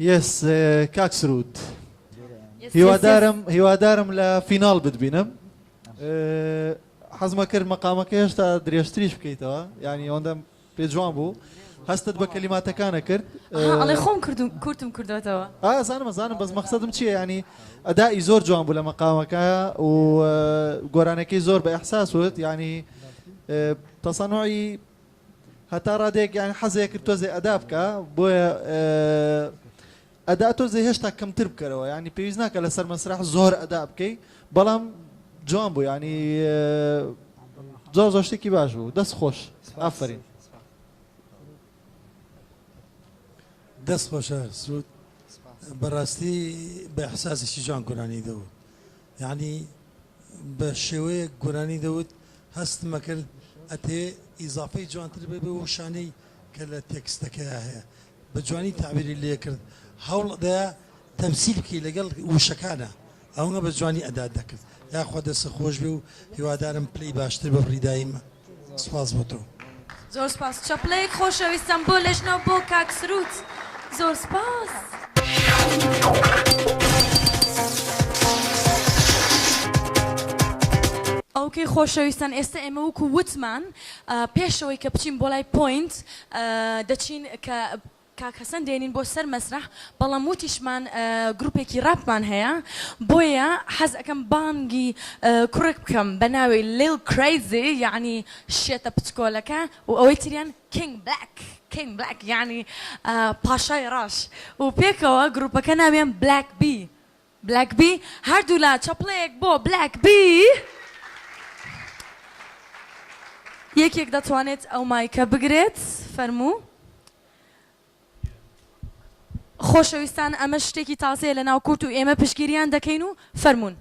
yes کاک سرود هیوادارم هیوادارم لە final بتبینم حەزمە کرد مەقامەکە هێشتا درێژتریش بکەیتەوە یعنی ئەوەندەم پێ جوان بوو هەستت بە کەلیماتەکانە کرد ئەڵێ خۆم کردم کورتم کردوێتەوە ئازانم ئەزانم بەس مەخسەدم چییە ینی ئەدائی زۆر جوان بوو لە مەقامەکە و گۆرانەکەی زۆر بە ئەحساس وت ینی تەسەنوعی هەتا ڕادەیەک یانی حەزێ کرد تۆزێ ئەدا بکا بۆیە ئەدا تۆزێ هێشتا کەمتر بکەرەوە ینی پێویست ناکە لەسەر مەسرح زۆر ئەدا بکەی بەڵام جوان بوو ینی زۆر زۆر شتێکی باش بوو دەست خۆش ئافرین دەست خۆشە سرود بەڕاستی بە احساسێکی جوان گۆرانی دەوت یعنی بە شێوەیەک گۆرانی دەوت هەستمەکرد ئەتەوێ ئیزافەی جوانتر بێ بەو وشانەی کە لە تێکستەکەیا هەیە بە جوانی تەعبیری لێ کرد هەوڵ ئەدەیا تەمسیل بکەی لەگەڵ وشەکانا ئەونە بە جوانی ئەدات دەکرد یاخوا دەستت خۆش بێ و هیوادارم پلەی باشتر ببڕی دایمە سوپاس بۆ تۆ. زۆر سوپاس چەپڵەیەک خۆشەویستم بۆ لێژنە و بۆ کاک سرود زۆر سوپاس. ئۆکەی خۆشەویستان ئێستا ئێمە وەکو وتمان پێشەوەی کە بچین بۆ لای point دەچین کە. کاک حەسەن دێنین بۆ سەر مەسرەح بەڵام وتیشمان گروپێکی ڕاپمان هەیە بۆیە حەز ئەکەم بانگی کوڕێک بکەم بە ناوی Lil Crazy یەعنی شێتە پچکۆلەکە و ئەوەی تریان King Black King Black یەعنی پاشای ڕەش و پێکەوە گروپەکە ناویان Black B Black B هەردوولا چەپڵەیەک بۆ Black B. یەکێک دەتوانێت ئەو مایکە بگرێت فەرموو. خۆشەویستان ئەمە شتێکی تازەیە لە ناو کورد و ئێمە پشتگیریان دەکەین و فەرموون.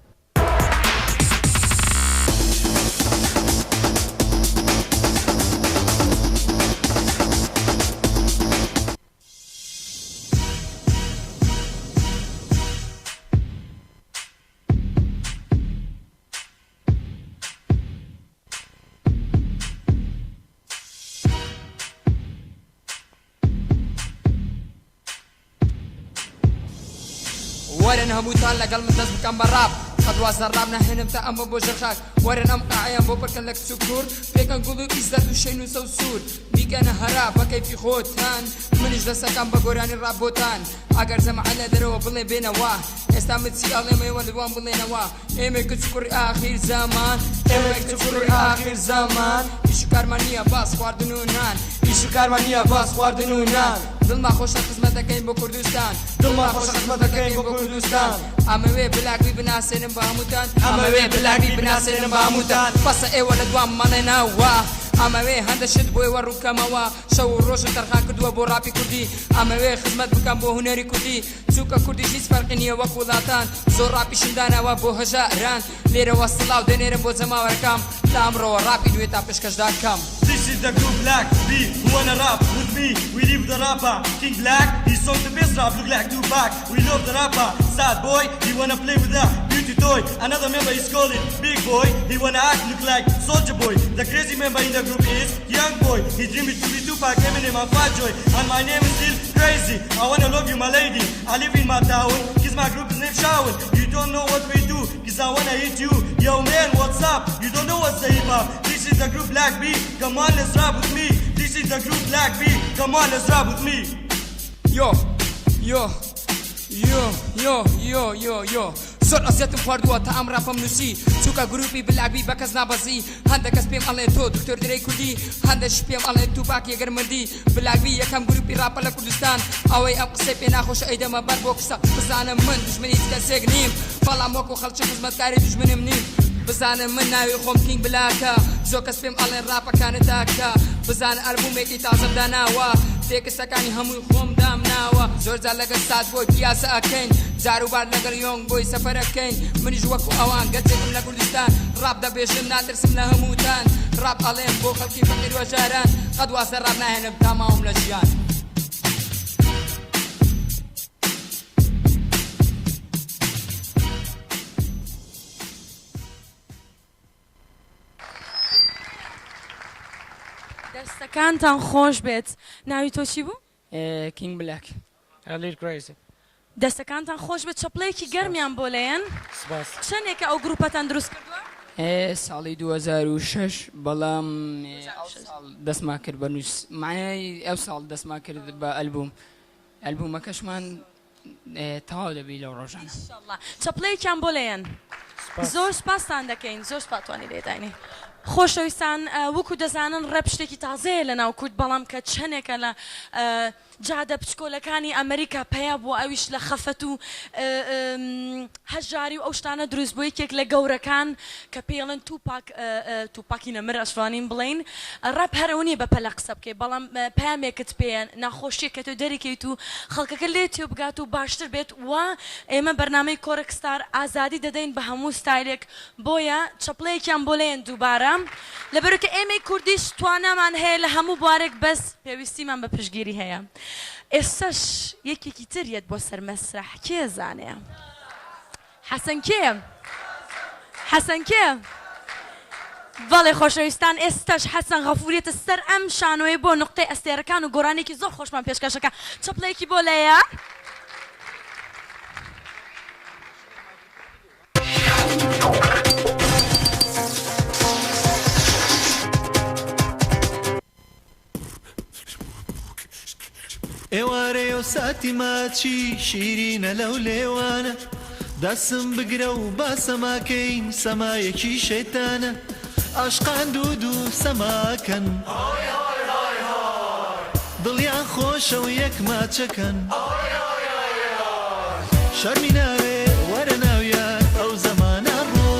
وەرن هەمووتان لەگەڵ من دەست بکەن بە ڕاپ قەت واز لە ڕاپ ناهێنم تا ئەمە بۆ ژێر خاک وەرن ئەم قاعەیەم بۆ پڕکەن لە کچ و کوڕ پێکەن گوڵ و زەرد و شین و سەوز سوور بیکەنە هەرا بە کەیفی خۆتان منیش دەستەکەم بە گۆرانی ڕاپ بۆتان ئەگەر جەماعەت لە دەرەوە بڵێ بێنەوە ئێستا من چی ئەڵێم ئێوە لەوان بڵێنەوە ئێمەی کچ و کوڕی ئاخیر زەمان ئێمەی کچ و کوڕی ئاخیر زەمان ئیش و کارمان نییە باس خواردن و نان ئیش و کارمان نییە باس خواردن و نان دڵمان خۆشە خزمەت دەکەین بۆ کوردستان دڵمان خۆشە خزمەت دەکەین بۆ کوردستان ئەمەوێ Black B بناسێنم بە هەمووتان ئەمەوێ Black B بناسێنم بە هەمووتان بەسە ئێوە لە دوام مەڵێنەوە ئەمەوێ هەندە شت بۆ ئێوە ڕوونکەمەوە شەو و ڕۆژم تەرخان کردووە بۆ ڕاپی کوردی ئەمەوێ خزمەت بکەم بۆ هونەری کوردی چونکە کوردیش هیچ فەرقی نیە وەک وڵاتان زۆر ڕاپیشم داناوە بۆ هەژاران لێرەوە سڵاو دەنێرم بۆ جەماوەرەکەم لە ئەمڕۆوە ڕاپی نوێتان پێشکەش دەکەم. This is the group Black B who wanna rap with me we leave the rapper King Black he song the best rap look like Tupac we love the rapper Sad boy he wanna play with the beauty toy another member is calling big boy he wanna act look like soldier boy the crazy member in the group is young boy he dream to be Tupac Eminem and Fat Joy and my name is Lil Crazy I wanna love you my lady I live in my town cause my group is named Shawin you don't know what we do cause I wanna hit you yo man what's up you don't know what's the hip hop this is the group Black B come on let's rap with me this is the group Black B come on let's rap with me یۆ یۆ یۆ یۆ یۆ یۆ یۆ زۆر ئەزیەتم خواردووە تا ئەم ڕاپەم نووسی چونکە گروپی Black B بە کەس نابەزی هەندە کەس پێم ئەڵێ تۆ دکتۆر درەی کوردی هەندەش پێم ئەڵێن توپاک یەگەر مردی Black B یەکەم گروپی ڕاپە لە کوردستان ئەوەی ئەم قسەی پێ ناخۆشە ئەیدەمە بەر بۆ قسە بزانم من دوژمنی هیچ کەسێک نیم بەڵام وەکو خەڵکی خزمەتکاری دوژمنم نیم بزانن من ناوی خۆم King Black ە زۆر کەس پێم ئەڵێن ڕاپەکانت تاکە بزانە ئەلبومێکی تازەم داناوە تێکستەکانی هەمووی خۆم دامناوە زۆر جار لەگەڵ Sad Boy پیاسە ئەکەین جاروبار لەگەڵ Young Boy سەفەر ئەکەین منیش وەکو ئەوان گەنجێکم لە کوردستان ڕاپ دەبێژم ناترسم لە هەمووتان ڕاپ ئەڵێم بۆ خەڵکی فەقیر و هەژاران قەت واز لە ڕاپ ناهێنم تا ماوم لە ژیان. دەستەکانتان خۆش بێت ناوی تۆ چی بوو؟ King Black. Lil Crazy. دەستەکانتان خۆش بێت چەپڵەیەکی گەرمیان بۆ لێن. سپاس. چەندێکە ئەو گروپەتان دروست کردووە؟ ساڵی 2006 بەڵام ئەو ساڵ دەستمان کرد بە نووس معنای ئەو ساڵ دەستمان کرد بە ئەلبوم ئەلبومەکەشمان تەواو دەبی لەو ڕۆژانە. ئیشەڵا چەپڵەیەکیان بۆ لێن. زۆر سپاستان دەکەین زۆر سپا توانی لێداینی. خۆشەویستان وەکو دەزانن ڕەپ شتێکی تازەیە لە ناو کورد بەڵام کە چەنێکە لە جادە بچکۆلەکانی ئەمریکا پەیا بووە ئەویش لە خەفەت و هەژاری و ئەو شتانە دروست بووە یەکێک لە گەورەکان کە پێی ئەڵێن توپاک توپاکی نەمر ئەشتوانین بڵێین ڕەپ هەر ئەوە نییە بە پەلە قسە بکەی بەڵام پەیامێکت پێیە ناخۆشیەک کە تۆ دەریکەیت و خەڵکەکە لێت تێبگات و باشتر بێت و ئێمە بەرنامەی کۆرەک ستار ئازادی دەدەین بە هەموو ستایلێک بۆیە چەپڵەیەکیان بۆ لێن دووبارە لەبەرئەوەی کە ئێمەی کوردیش توانامان هەیە لە هەموو بوارێک بەس پێویستیمان بە پشتگیری هەیە ئێستەش یەکێکی تر یەت بۆ سەر مەسرەح کێ زانێ حەسەن کێ حەسەن کێ بەڵێ خۆشەویستان ئێستەش حەسەن غەفور یەتە سەر ئەم شانۆیە بۆ نوقتەی ئەستێرەکان و گۆرانیەکی زۆر خۆشمان پێشکەشەکە چەپڵەیەکی بۆ لێیە. ئێوارە. ساتی ماچی شیرینە لەو لێوانە دەسم بگرە و با سەماکەین سەمایەکی شێتانە ئاشقان دوو دوو سەماکەن دڵیان خۆشە و یەک ماچەکەن شەرمی ناوێ وەرە ناو یار ئەو زەمانە ڕۆ.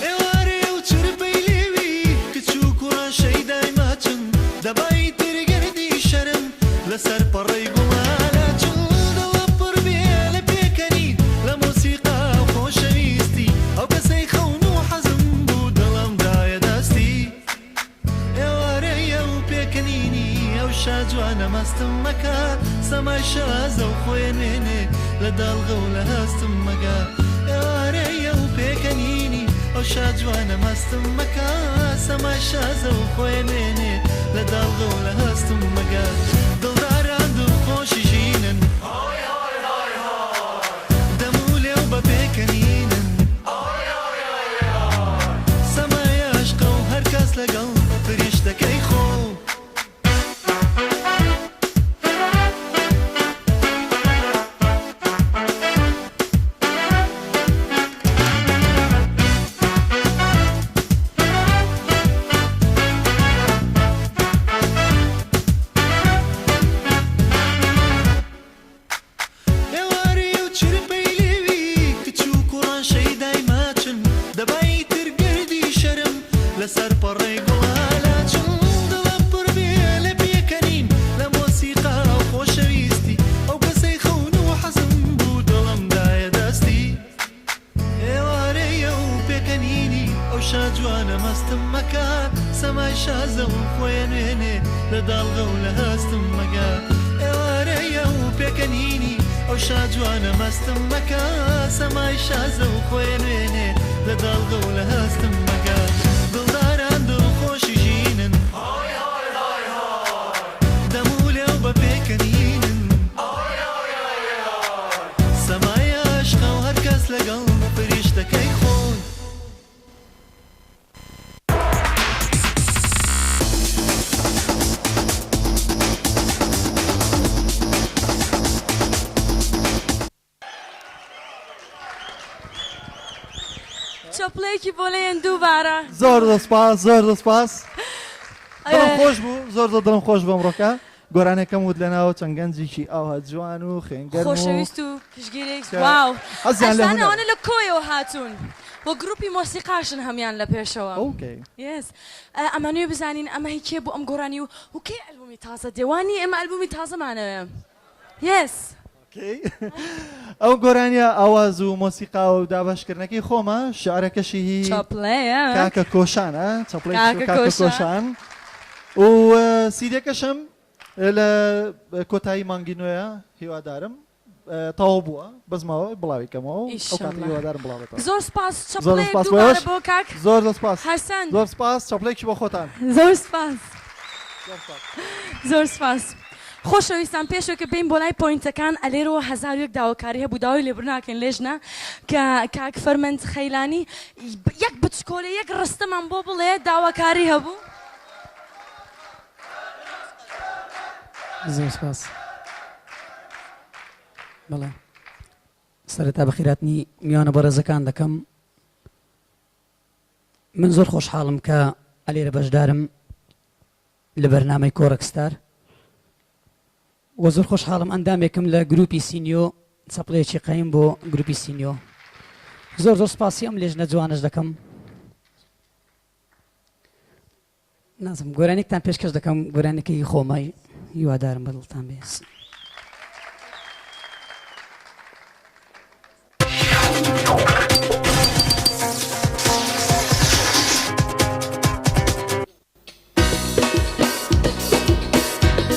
ئێوارێ و چرپەی لێوی کچ و کوڕان شەیدای ماچن دەبا ئیتر گەردی شەرم لەسەر پەڕەی گوڵانە چن دڵە پڕ بێ لە پێکەنین لە مۆسیقا و خۆشەویستی ئەو کەسەی خەون و حەزم بوو دڵم دایە دەستی ئێوارەیە و پێکەنینی ئەو شاجوانە مەستم مەکە سەمای شازە و خۆی نوێنێ لە داڵغە و لە هەستم مەگە ئێوارەیە و پێکەنینی ئەو شاجوانە مەستم مەکە سەمای شازە و خۆی نوێنێ لە داڵغە و لە هەستم مەگە دڵداران دڵخۆشی ژینن دەم و لێو بە پێکەنینن سەمای عەشقە و هەر کەس لەگەڵ فریشتەکەی خۆ. ئێوارەی و چرپەی لێوی کچ و کوڕان شەیدای ماچن دەبا ئیتر گەردی شەرم لەسەر پەڕەی گوڵالا چن دڵم پڕ بێ لە پێکەنین لە مۆسیقا و خۆشەویستی ئەو کەسەی خەون و حەزم بوو دڵم دایە دەستی ئێوارەیە و پێکەنینی ئەو شاجوانە مەستم مەکە سەمای شازە و خۆی نوێنێ لە داڵغە و لە هەستم مەگە ئێوارەیە و پێکەنینی ئەو شاجوانە مەستم مەکە سەمای شازە و خۆی نوێنێ لە داڵغە و لە هەستم مەگە دڵداران دڵخۆشی ژینن دەم و لێو بە پێکەنینن سەمای عەشقە و هەر کەس لەگەڵ فریشتەکەی خۆی. چەپڵەیەکی بۆ لێن دووبارە. زۆر زۆر سپاس زۆر زۆر سپاس دڵم خۆش بوو زۆر زۆر دڵم خۆش بوو ئەمڕۆکە گۆرانیەکەم وت لەناو چەند گەنجێکی ئاوها جوان و خوێنگەرم و خۆشەویست و پشتگیرێک کە واو حەزیان لە ئەزانە هونەرە. ئەوانە لە کۆیەوە هاتوون و گروپی مۆسیقاشن هەموان لە پێشەوە okay yes ئەمانەوێ بزانین ئەمە هی کێ بوو ئەم گۆرانی و و کەی ئەلبومی تازە دێ وا نییە ئێمە ئەلبومی تازەمانەوێ yes. okay ئەو گۆرانیە ئاواز و مۆسیقا و دابەشکردنەکەی خۆمە شعرەکەشی هی چەپڵەیە کاکە کۆشانە چەپڵەی کاکە کاکە کۆشان. کۆشان و سیدەکەشم لە کۆتایی مانگی نوێیە هیوادارم تەواو بووە بەس ماوە بڵاوی کەمەوە ئەو کاتە ئیشەڵڵا. هیوادارم بڵاو بێتەوە زۆر سپاس زۆر چەپڵەیەک سپاس بۆ دووبارە ئێوەش بۆ کاک زۆر زۆر سپاس حەسەن. زۆر سپاس چەپڵەیەکی بۆ خۆتان زۆر سپاس زۆر سپاس. زۆر سپاس. خۆشەویستان پێشەوەی کە بێین بۆ لای پۆینتەکان ئەلێرەوە 1001 داواکاری هەبوو داوای لێبوردن ناکەین لێژنە کە کاک فەرمەند خەیلانی یەک بچکۆلە یەک ڕستەمان بۆ بڵێ داواکاری هەبوو. زۆر سپاس. بەڵێ سەرەتا بەخیراتنی میوانە بەڕێزەکان دەکەم. من زۆر خۆشحاڵم کە ئەلێرە بەشدارم لە بەرنامەی کۆڕەک ستار وە زۆر خۆشحاڵم ئەندامێکم لە گروپی سینیۆ چەپڵەیەکی قایم بۆ گروپی سینیۆ زۆر زۆر سپاسی ئەم لێژنە جوانەش دەکەم نازم گۆرانێکتان پێشکەش دەکەم گۆرانەکەی خۆمای هیوادارم بەدڵتان بێ.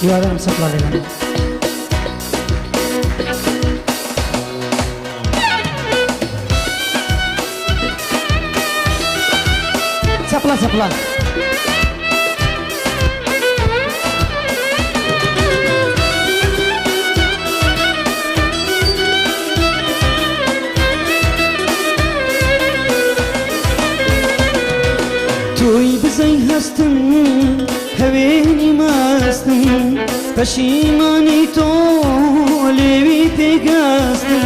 هیوادارم چەپڵە لێدەن. چەپڵە چەپڵە. هەستم هەوێنی ماستم پەشیمانی تۆ لێوی پێگەستم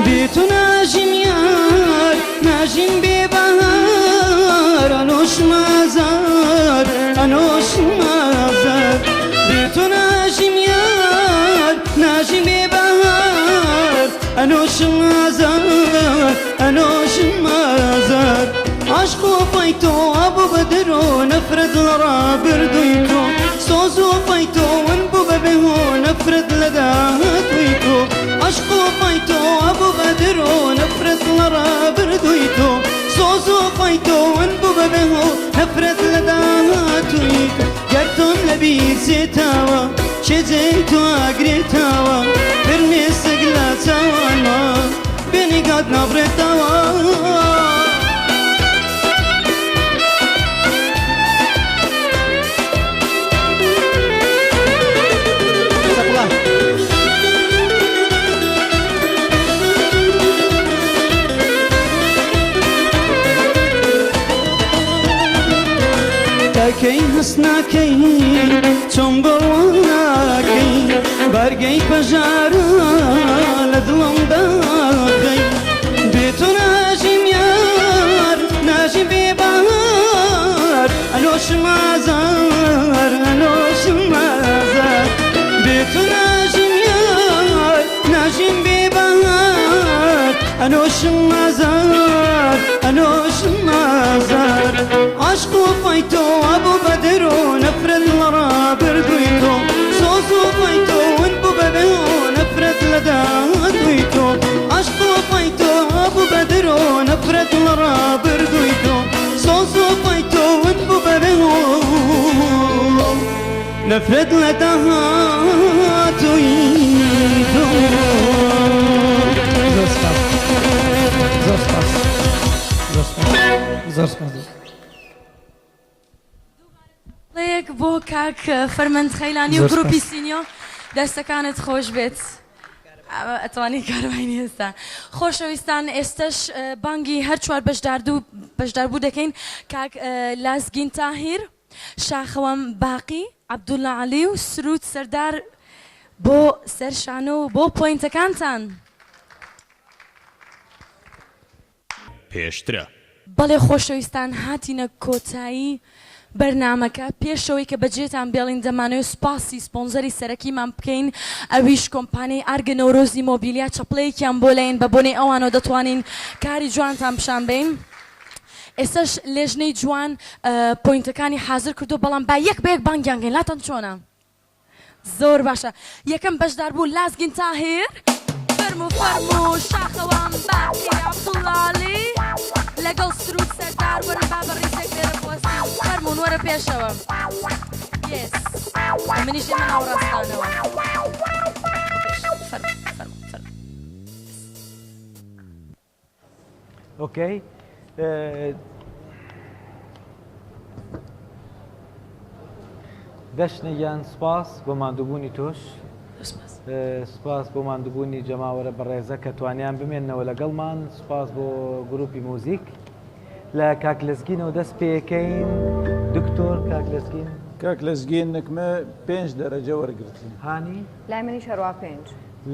بێ تۆ ناژیم یار ناژیم بێ بەهار ئەنۆشم ئازار ئەنۆشم ئازار بێ تۆ ناژیم یار ناژیم بێ بەهار ئەنۆشم ئازار ئەنۆشم ئازار عەشق و وەفای تۆ بوو بە درۆ نەفرەت لە ڕابردووی تۆ سۆز و وەفای تۆ ون بوو بە بێ هۆ نەفرەت لە داهاتووی تۆ عەشق و وەفای تۆ بوو بە درۆ نەفرەت لە ڕابردووی تۆ سۆز و وەفای تۆ ون بوو بە بێ هۆ نەفرەت لە داهاتووی تۆ گەر تۆم لە بیر چێتاوە کێ جێی تۆ ئەگرێتەوە فرمێسک لە چاوانما بێ نیگات نابڕێتەوە. تاکەی هەست ناکەی چۆن بڕوا ناکەی بارگەی پەژارە لە دڵم داخەی بێ تۆ ناژیم یار ناژیم بێ بەهار ئەنۆشم ئازار ئەنۆشم ئازار بێ تۆ ناژیم یار ناژیم بێ بەهار ئەنۆشم ئازار ئەنۆشم ئازار عەشق و وەفای تۆ بوو بە درۆ نەفرەت لە ڕابردووی تۆ سۆز و وەفای تۆ ون بوو بە بێ هۆ نەفرەت لە داهاتووی تۆ عەشق و وەفای تۆ بوو بە درۆ نەفرەت لە ڕابردووی تۆ سۆز و وەفای تۆ ون بوو بە بێ هۆ نەفرەت لە داهاتووی تۆ. زۆر سپاس زۆر سپاس زۆر سپاس زۆر سپاس. ڵێیەک بۆ کاک فەرمەند خەیلانی و زۆر گروپی سپاس. سینیۆ دەستەکانت خۆش بێت ئەتوانی کارمانی ئێستا خۆشەویستان ئێستش بانگی هەر چوار بەشداردوو بەشداربوو دەکەین کاک لازگین تاهیر شاخەوەم باقی عەبدوڵا عەلی و سرود سەردار بۆ سەر شانۆ و بۆ پۆینتەکانتان. پێشترە. بەڵێ خۆشەویستان هاتینە کۆتایی بەرنامەکە پێشەوەی کە بەجێتان بێڵین دەمانەوێت سوپاسی سپۆنزەری سەرەکیمان بکەین ئەویش کۆمپانیای ئارگە نەورۆزی مۆبیلیا چەپڵەیەکیان بۆ لێین بە بۆنەی ئەوانەوە دەتوانین کاری جوانتان پیشان بەین ئێستاش لێژنەی جوان پۆینتەکانی حازر کردووە بەڵام با یەک بە یەک بانگیان کەین لاتان چۆنە؟ زۆر باشە یەکەم بەشداربوو لازگین تاهیر فەرموو فەرموو شاخەوان باقی عەبدوڵالی لەگەڵ سرود سەردار وەرن با بە ڕیزێک لێرە بوەستین فەرموون وەرە پێشەوە یێس منیش ئێمە ناوەڕاستانەوە فەرموو فەرموو فەرموو ئۆکەی دەشنە گیان سپاس بۆ ماندووبوونی تۆش سپاس بۆ ماندووبوونی جەماوەرە بەڕێزە کە توانیان بمێنەوە لەگەڵمان سپاس بۆ گروپی موزیک لە کاک لەزگینەوە دەست پێەکەین دکتۆر کاک لەزگین کاک لەزگین نکمە پێنج دەرەجە وەرگرتین هانی لای منیش هەروا پێنج.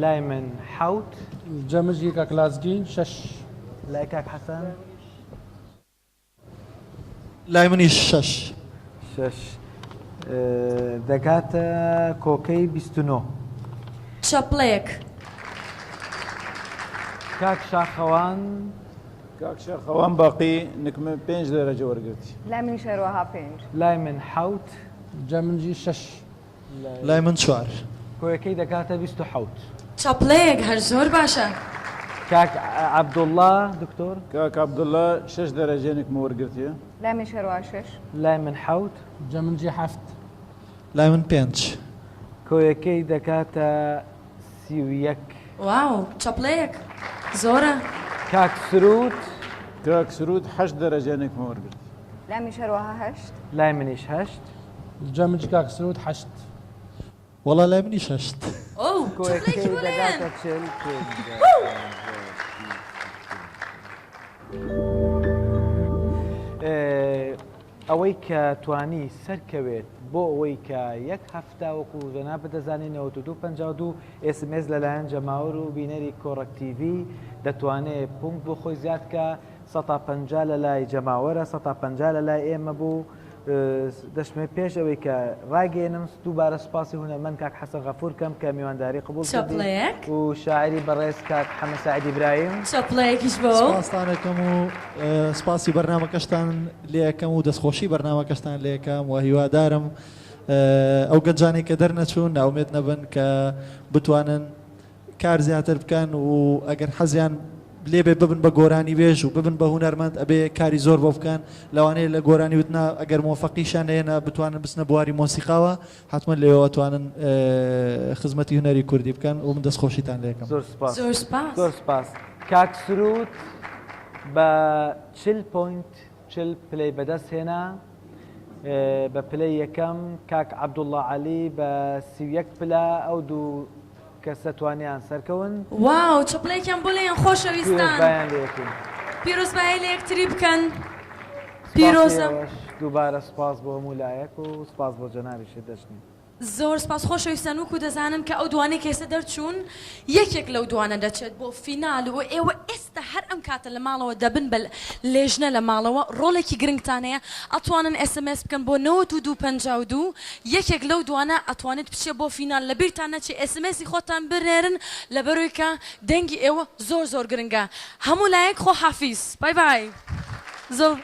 لای من حەوت. جەمژی کاک لازگین شەش. لای کاک حەسەن. لای منیش شەش. شەش دەکاتە کۆکەی 29. چەپڵەیەک. کاک شاخەوان. کاک شاخەوان باقی نکمە پێنج دەرەجە وەرگرتی. لای منیش هەروەها پێنج. لای من حەوت. جەمنجی شەش. لای من چوار. کۆیەکەی دەکاتە 27. چەپڵەیەک هەر زۆر باشە. کاک عەبدوڵڵا دکتۆر. کاک عەبدوڵڵا شەش دەرەجەنێکم وەرگرتیە. لای منیش هەروا شەش. لای من حەوت. جا من جی حەفت. لای من پێنج. کۆیەکەی دەکاتە 31. واو چەپڵەیەک زۆرە. کاک سرود. کاک سرود هەشت دەرەجەنێکم وەرگرت. لای منیش هەروەها هەشت. لای منیش هەشت. جا منیش کاک سرود هەشت. وەڵا لای منیش هەشت. ئۆو چەپڵەیەکی بۆ لێن. دەگاتە چل. ئەوەی کە توانی سەرکەوێت بۆ ئەوەی کە یەک هەفتە وەکو جەنابت دەزانی 92 52 SMS لەلایەن جەماوەر و بینەری کۆڕەک تیڤی دەتوانێ پونکت بۆ خۆی زیاد کا سەتا 50 لە لای جەماوەرە سەتا 50 لە لای ئێمە بوو دەشمێ پێش ئەوەی کە ڕاگەێنم دووبارە سوپاسی هونەرمەند کاک حەسەن غەفور کەم کە میوانداری قبوڵ کردی چەپڵەیەک. و شاعری بەڕێز کاک حەمە سەعید ئیبراهیم. چەپڵەیەکیش بۆ ئەو. سپاستان ئەکەم و سپاسی بەرنامەکەشتان لێ ئەکەم و دەستخۆشی بەرنامەکەشتان لێ ئەکەم و هیوادارم ئەو گەنجانەی کە دەرنەچوون نائومێد نەبن کە بتوانن کار زیاتر بکەن و ئەگەر حەزیان لێ بێ ببن بە گۆرانیبێژ و ببن بە هونەرمەند ئەبێ کاری زۆر بۆ بکەن لەوانەیە لە گۆرانی وتنا ئەگەر مۆفەقیشیان نەیەنە بتوانن بچنە بواری مۆسیقاوە حەتمەن لەوێوە ئەتوانن خزمەتی هونەری کوردی بکەن و من دەستخۆشیتان لێ ئەکەم. زۆر سوپاس. زۆر سوپاس. زۆر سوپاس. کاک سرود بە 40 point 40 پلەی بەدەست هێنا بە پلەی یەکەم کاک عەبدوڵڵا عەلی بە 31 پلە ئەو دوو کەسە توانیان سەرکەون. واو چەپڵەیەکیان بۆ لێیان خۆشەویستان. پیرۆزبایان لێ ئەکەین. پیرۆزبایی لە یەکتری بکەن سوپاس پیرۆزە. ئێوەش دووبارە سوپاس بۆ هەموو لایەک و سوپاس بۆ جەنابیشت دەشنی. زۆر سپاس خۆشەویستان وەکو دەزانن کە ئەو دوانەی کە ئێستا دەرچوون یەکێک لەو دوانە دەچێت بۆ فینال و ئێوە ئێستا هەر ئەم کاتە لە ماڵەوە دەبن بە لێژنە لە ماڵەوە ڕۆڵێکی گرنگتان هەیە ئەتوانن SMS بکەن بۆ 92 52 یەکێک لەو دوانە ئەتوانێت بچێ بۆ فینال لەبیرتان نەچێ SMS ی خۆتان بنێرن لەبەرۆی کە دەنگی ئێوە زۆر زۆر گرنگە هەموو لایەک خۆحافیز بای بای زۆر.